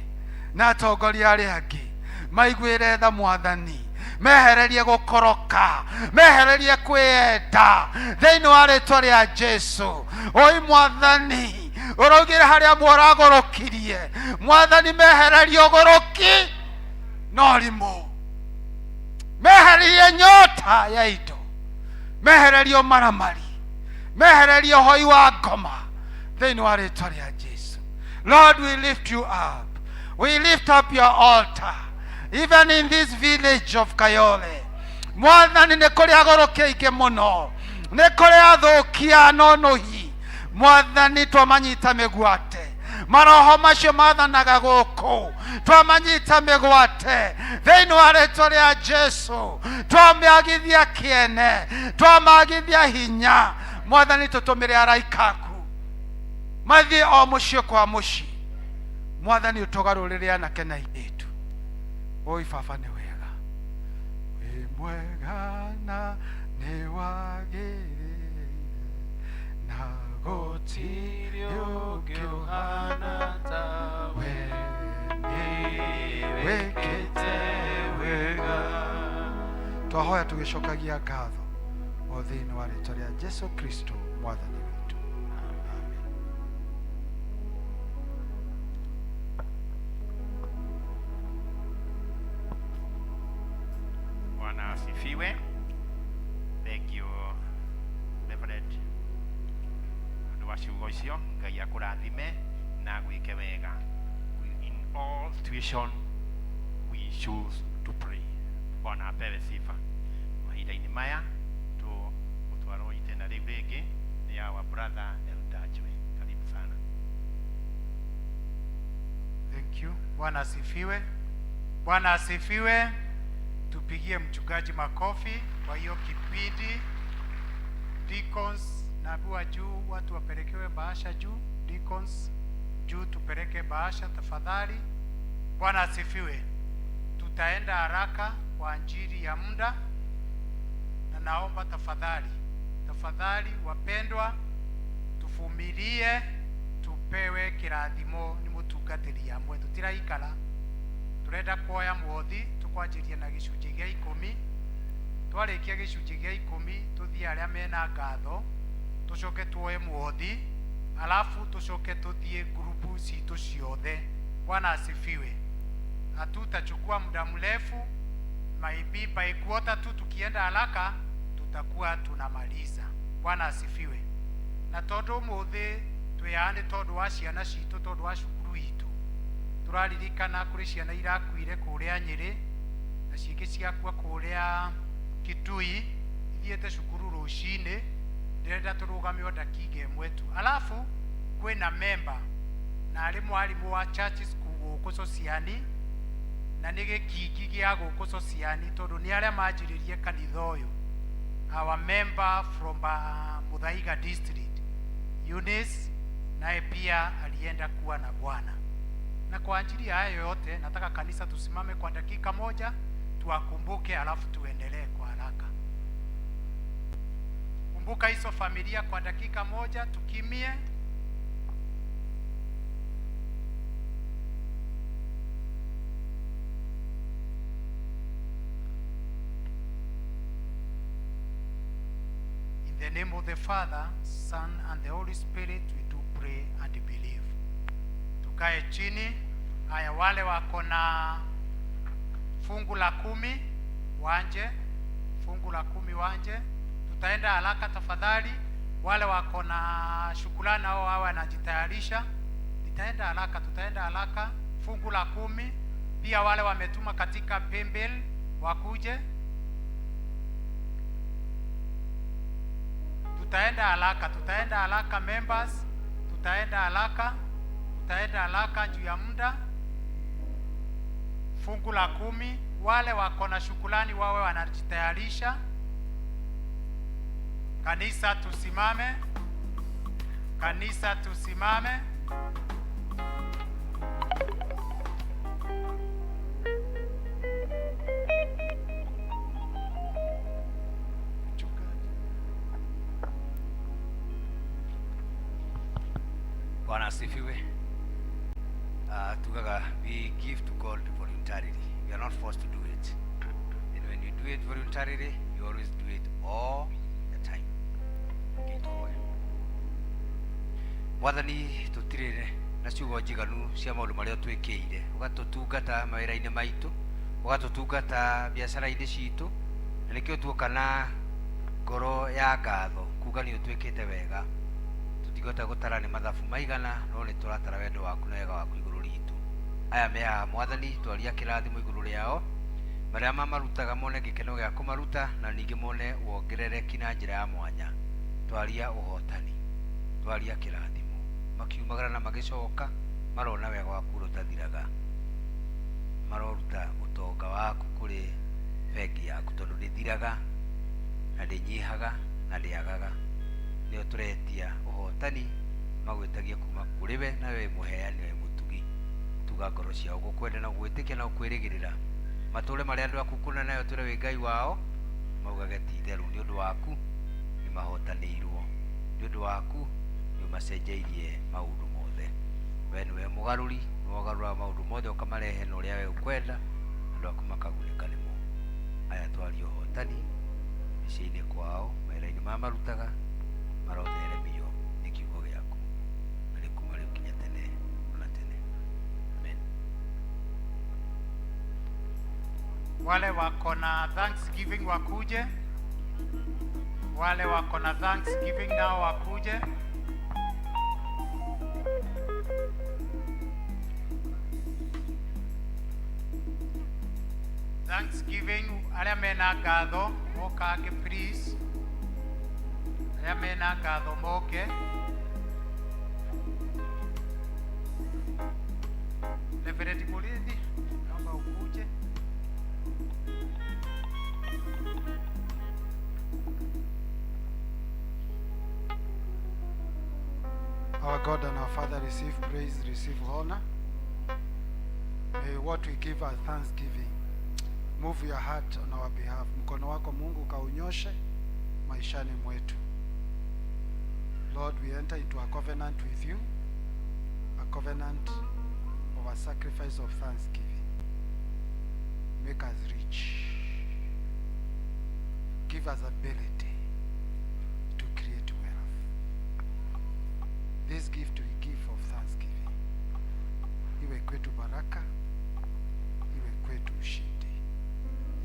na atongoria arĩa angĩ, maiguĩre tha. Mwathani, mehererie gũkoroka, mehererie kwĩyenda thĩinĩ wa rĩtwa rĩa Jesu. Oi Mwathani, ũraugire harĩa mũragũrũkirie. Mwathani, mehererie ũgũrũki na ũrimũ, mehererie nyota ya indo, mehererie ũmaramari, mehererie ũhoi wa ngoma thĩinĩ wa rĩtwa rĩa Jesu. Lord, we lift you up. We lift up your altar even in this village of Kayole. Mwathani, nĩ kũrĩ agũrũki aingĩ mũno, nĩ kũrĩ athũkia nonohi. Mwathani, twamanyita mĩgwate, maroho macio mathanaga gũkũ, twamanyita mĩgwate thĩinĩ wa rĩtwa rĩa Jesu. Twamĩagithia kĩene, twamagithia hinya. Mwathani, tũtũmĩre araika aku mathiĩ o mũciĩ kwa mũciĩ. Mwathani, ũtũgarũrĩre anake na airĩtu. Oi Baba, nĩ wega, wĩ mwega na nĩ wagĩrĩire, na gũtirĩ ũngĩ ũhana tawe, nĩ wĩkĩte wega. Twahoya tũgĩcokagia ngatho o thĩinĩ wa rĩtwa rĩa Jesu Kristo Mwathani witũ. Amen. Bwana asifiwe. Thank you, Reverend. Ũndũ wa ciugo icio, Ngai akũrathime na agwĩke wega. In all situation we choose to pray. Bwana apewe sifa. Mahinda-inĩ maya tũgũtwarwo itena rĩu rĩngĩ nĩ our brother Eldajwe. Karibu sana. Thank you. Bwana asifiwe. Bwana asifiwe. Tupigie mchungaji makofi kwa hiyo kipindi. Deacons, naambiwa juu watu wapelekewe bahasha juu. Deacons juu, tupeleke bahasha tafadhali. Bwana asifiwe. Tutaenda haraka kwa ajili ya muda, na naomba tafadhali, tafadhali wapendwa, tuvumilie tupewe kirathimo ni mutungatĩri amwe. Tutiraikara, turenda kuoya mwothi, tukwanjĩria na gĩcunjĩ gĩa 10. Twarĩkia gĩcunjĩ gĩa 10, tũthiĩ arĩa mena ngatho, tũcoke tuoe mwothi, alafu tũcoke tũthiĩ ngurubu citũ ciothe. Bwana asifiwe. Hatutachukua muda mrefu, maybe by quarter tu, tukienda haraka tutakuwa tunamaliza. Bwana asifiwe. Na tondu umuthi twĩ tondu wa ciana citũ, tondu wa cukuru itũ, tũraririkana kũrĩ ciana irakuire kũrĩa Nyĩrĩ na cingĩ ciakua kũrĩa Kitui, ithiĩte cukuru rũcinĩ. Ndĩrenda tũrũgame o dakika ĩmwe tu. Alafu kwĩna member na arĩ mwarimũ wa church school gũkũ Sosiani, na nĩ gĩkingi gĩa gũkũ Sosiani tondũ nĩ arĩa manjĩrĩrie kanitha ũyũ, our member from Muthaiga district, Eunice, naye pia alienda kuwa na Bwana. Na kwa ajili ya hayo yote, nataka kanisa tusimame kwa dakika moja tuwakumbuke, alafu tuendelee kwa haraka. Kumbuka hizo familia kwa dakika moja, tukimie. In the name of the Father, Son, and the Holy Spirit, we do pray and believe. Tukae chini. Haya, wale wako na fungu la 10 wanje, fungu la 10 wanje. Tutaenda haraka tafadhali. Wale wako na shukrani nao wawe wanajitayarisha. Nitaenda haraka, tutaenda haraka. Fungu la 10 pia wale wametuma katika paybill wakuje. Tutaenda haraka, tutaenda haraka members, tutaenda haraka, tutaenda haraka juu ya muda. Fungu la 10, wale wako na shukrani wawe wanajitayarisha. Kanisa tusimame, kanisa tusimame. Bwana asifiwe. Tugaga, we give to God voluntarily. We are not forced to do it. And when you do it voluntarily, you always do it all the time. Ngĩtũhoe. Mwathani, tũtirĩ na ciugo njiganu cia maũndũ marĩa twĩkĩire, ũgatũtungata mawĩra-inĩ maitũ, ũgatũtungata biacara-inĩ citũ, na nĩkĩo tuoka na ngoro ya ngatho kuga nĩ ũtwĩkĩte wega. Tũtingĩhota gũtara nĩ mathabu maigana, no nĩ tũratara wendo waku na wega waku igũrũ ritũ. Aya me haha Mwathani, twaria kĩrathimo igũrũ rĩao, marĩa mamarutaga mone gĩkeno gĩa kũmaruta, na ningĩ mone wongerereki na njĩra ya mwanya. Twaria ũhotani, twaria kĩrathimo, makiumagara na magĩcoka marona wega waku ũrĩa ũtathiraga, maroruta ũtonga waku kũrĩ bengi yaku, tondũ ndĩthiraga na ndĩnyihaga na ndĩagaga. Nĩyo tũretia ũhotani magwĩtagia kuma kũrĩ we, na we mũheani, we mũtugi. Tuga ngoro ciao gũkwenda na gwĩtĩkia na gũkwĩrĩgĩrĩra, matũre marĩa andũ aku kũna nayo tũre wĩ Ngai wao, maugage ti itherũ nĩ ũndũ waku nĩ mahotanĩirwo, nĩ ũndũ waku nĩ ũmacenjeirie maũndũ mothe. We nĩwe mũgarũri, nĩwe ũgarũraga maũndũ mothe ũkamarehe na ũrĩa we ũkwenda, andũ aku makagunĩka nĩmo. Aya twaria ũhotani mĩciĩ-inĩ kwao, mawĩra-inĩ marĩa marutaga, marotheremio nĩ kiugo gĩaku, na nĩ kuma rĩu nginya tene ona tene. Amen. Wale wako na thanksgiving wakuje, wale wako na thanksgiving nao wakuje. Thanksgiving arĩa mena ngatho mokange please, arĩa mena ngatho moke. Reverend Murithi, naomba ukuje. Our God and our Father, receive praise, receive honor. May what we give as thanksgiving move your heart on our behalf. Mkono wako Mungu kaunyoshe maishani mwetu. Lord, we enter into a covenant with you, a covenant of a sacrifice of thanksgiving. Make us rich. Give us ability to create wealth. This gift we give of thanksgiving iwe kwetu baraka, kwetu ushindi.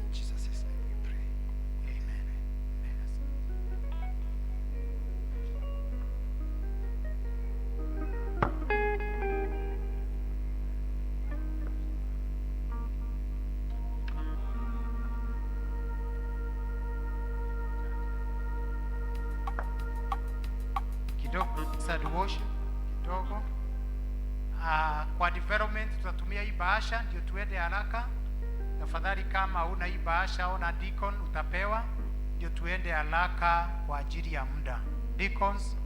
In Jesus' name we pray. Amen. Amen. Kidogo sad worship kidogo. Kwa development tutatumia hii bahasha ndio tuende haraka. Tafadhali kama huna hii bahasha, ona deacon utapewa, ndio tuende haraka kwa ajili ya muda. Deacons.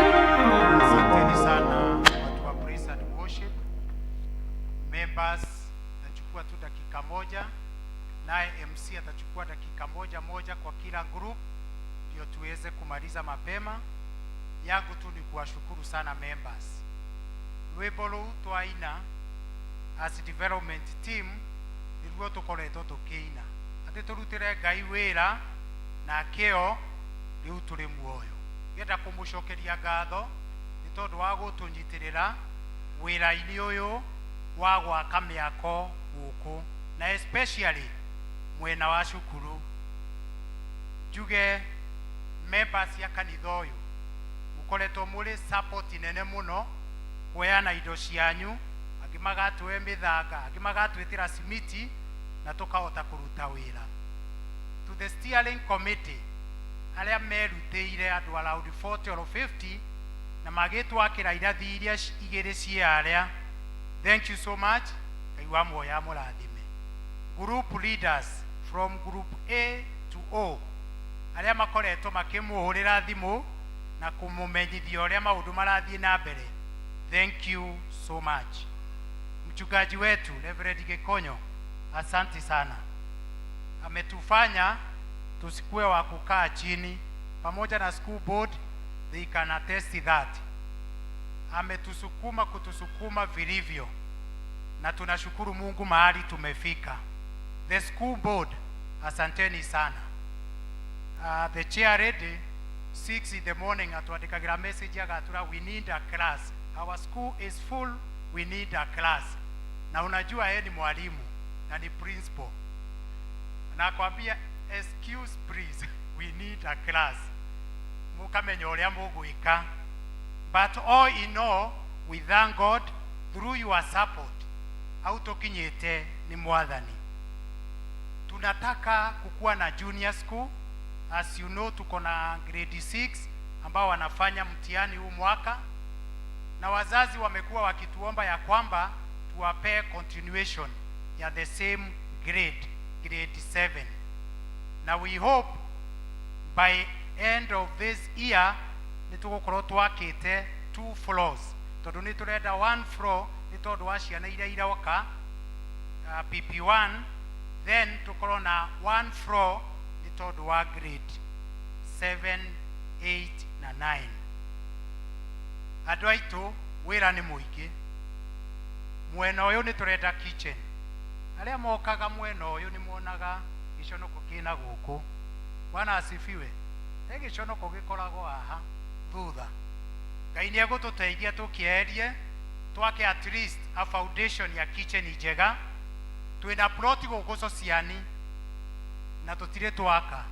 Asanteni sana watu wa praise and worship. Members, tachukua tu dakika moja, naye MC atachukua dakika moja moja kwa kila group, ndio tuweze kumaliza mapema. Yangu tu ni kuwashukuru sana members. Rwĩmbo rũu twaina as development team nĩruo tũkoretwo tũkĩina, atĩ tũrutĩre Ngai wĩra na kĩo rĩu tũrĩ muoyo. Ngenda kũmũcokeria ngatho nĩ tondũ wa gũtũnyitĩrĩra wĩra-inĩ ũyũ wa gwaka mĩako gũkũ, na especially mwena wa cukuru. Njuge members ya kanitha ũyũ mũkoretwo mũrĩ support nene mũno kuheana indo cianyu, angĩ magatũhe mĩthanga, angĩ magatwĩtĩra simiti na tũkahota kũruta wĩra. To the steering committee arĩa merutĩire andũ around 40 or 50 na magĩtwakĩra irathi iria igĩrĩ ciĩ harĩa, thank you so much. Ngai wa muoyo amũrathime. Group leaders from group A to O arĩa makoretwo makĩmũhũrĩra thimũ na kũmũmenyithia ũrĩa maũndũ marathiĩ na mbere, thank you so much. Mchungaji wetu Reverend Gikonyo, asanti sana, ametufanya tusikuwe wa kukaa chini, pamoja na school board, they can attest that. Ametusukuma kutusukuma vilivyo, na tunashukuru Mungu mahali tumefika. The school board, asanteni sana. The chair lady, 6 in the morning atwandikagira message agatura, "We need a class. Our school is full, we need a class." Na unajua yeye ni mwalimu na ni principal, nakwambia, "Excuse please, we need a class, mukamenya uria mugwika." But all in all, we thank God through your support au tukinyite ni Mwathani. Tunataka kukuwa na junior school. As you know, tuko na grade 6 ambao wanafanya mtihani huu mwaka, na wazazi wamekuwa wakituomba ya kwamba tuwapee continuation ya the same grade, grade 7, na we hope by end of this year nĩ tũgũkorwo twakĩte two floors, tondũ nĩ tũrenda one floor nĩ tondũ wa ciana iria iroka PP1, then tũkorwo na one floor nĩ tondũ wa grade 7, 8 na 9. Andũ aitũ, wĩra nĩ mũingĩ. Mwena ũyũ nĩ tũrenda kitchen. Arĩa mokaga mwena ũyũ nĩ monaga gĩconoko kĩna gũkũ. Bwana asifiwe. He gĩconoko gĩkoragwo haha thutha. Ngai nĩ egũtũteithia tũkĩeherie, twake at least a foundation ya kitchen njega. Twĩna plot gũkũ Sociani na tũtirĩ twaka.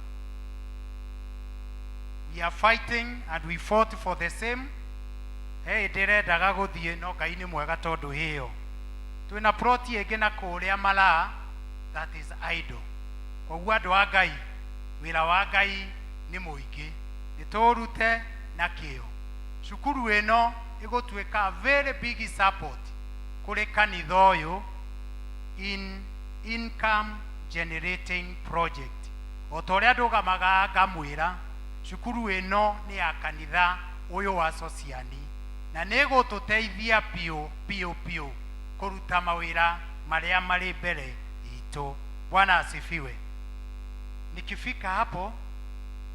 We are fighting and we fought for the same. Hey, ndĩrendaga gũthiĩ, no Ngai nĩ mwega tondũ hĩyo twĩna plot ĩngĩ na kũrĩa Malaa that is idle. Koguo andũ a Ngai, wĩra wa Ngai nĩ mũingĩ, nĩ tũrute na kĩo. Cukuru ĩno ĩgũtuĩka very big support kũrĩ kanitha ũyũ in income generating project. O ta ũrĩa ndũgamaga ngamwĩra, cukuru ĩno nĩ ya kanitha ũyũ wa Sociani na nĩ ĩgũtũteithia biũ biũ biũ kũruta mawĩra marĩa marĩ mbere itũ. Bwana asifiwe. Nikifika hapo,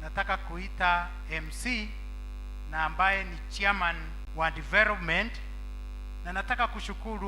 nataka kuita MC na ambaye ni chairman wa development, na nataka kushukuru.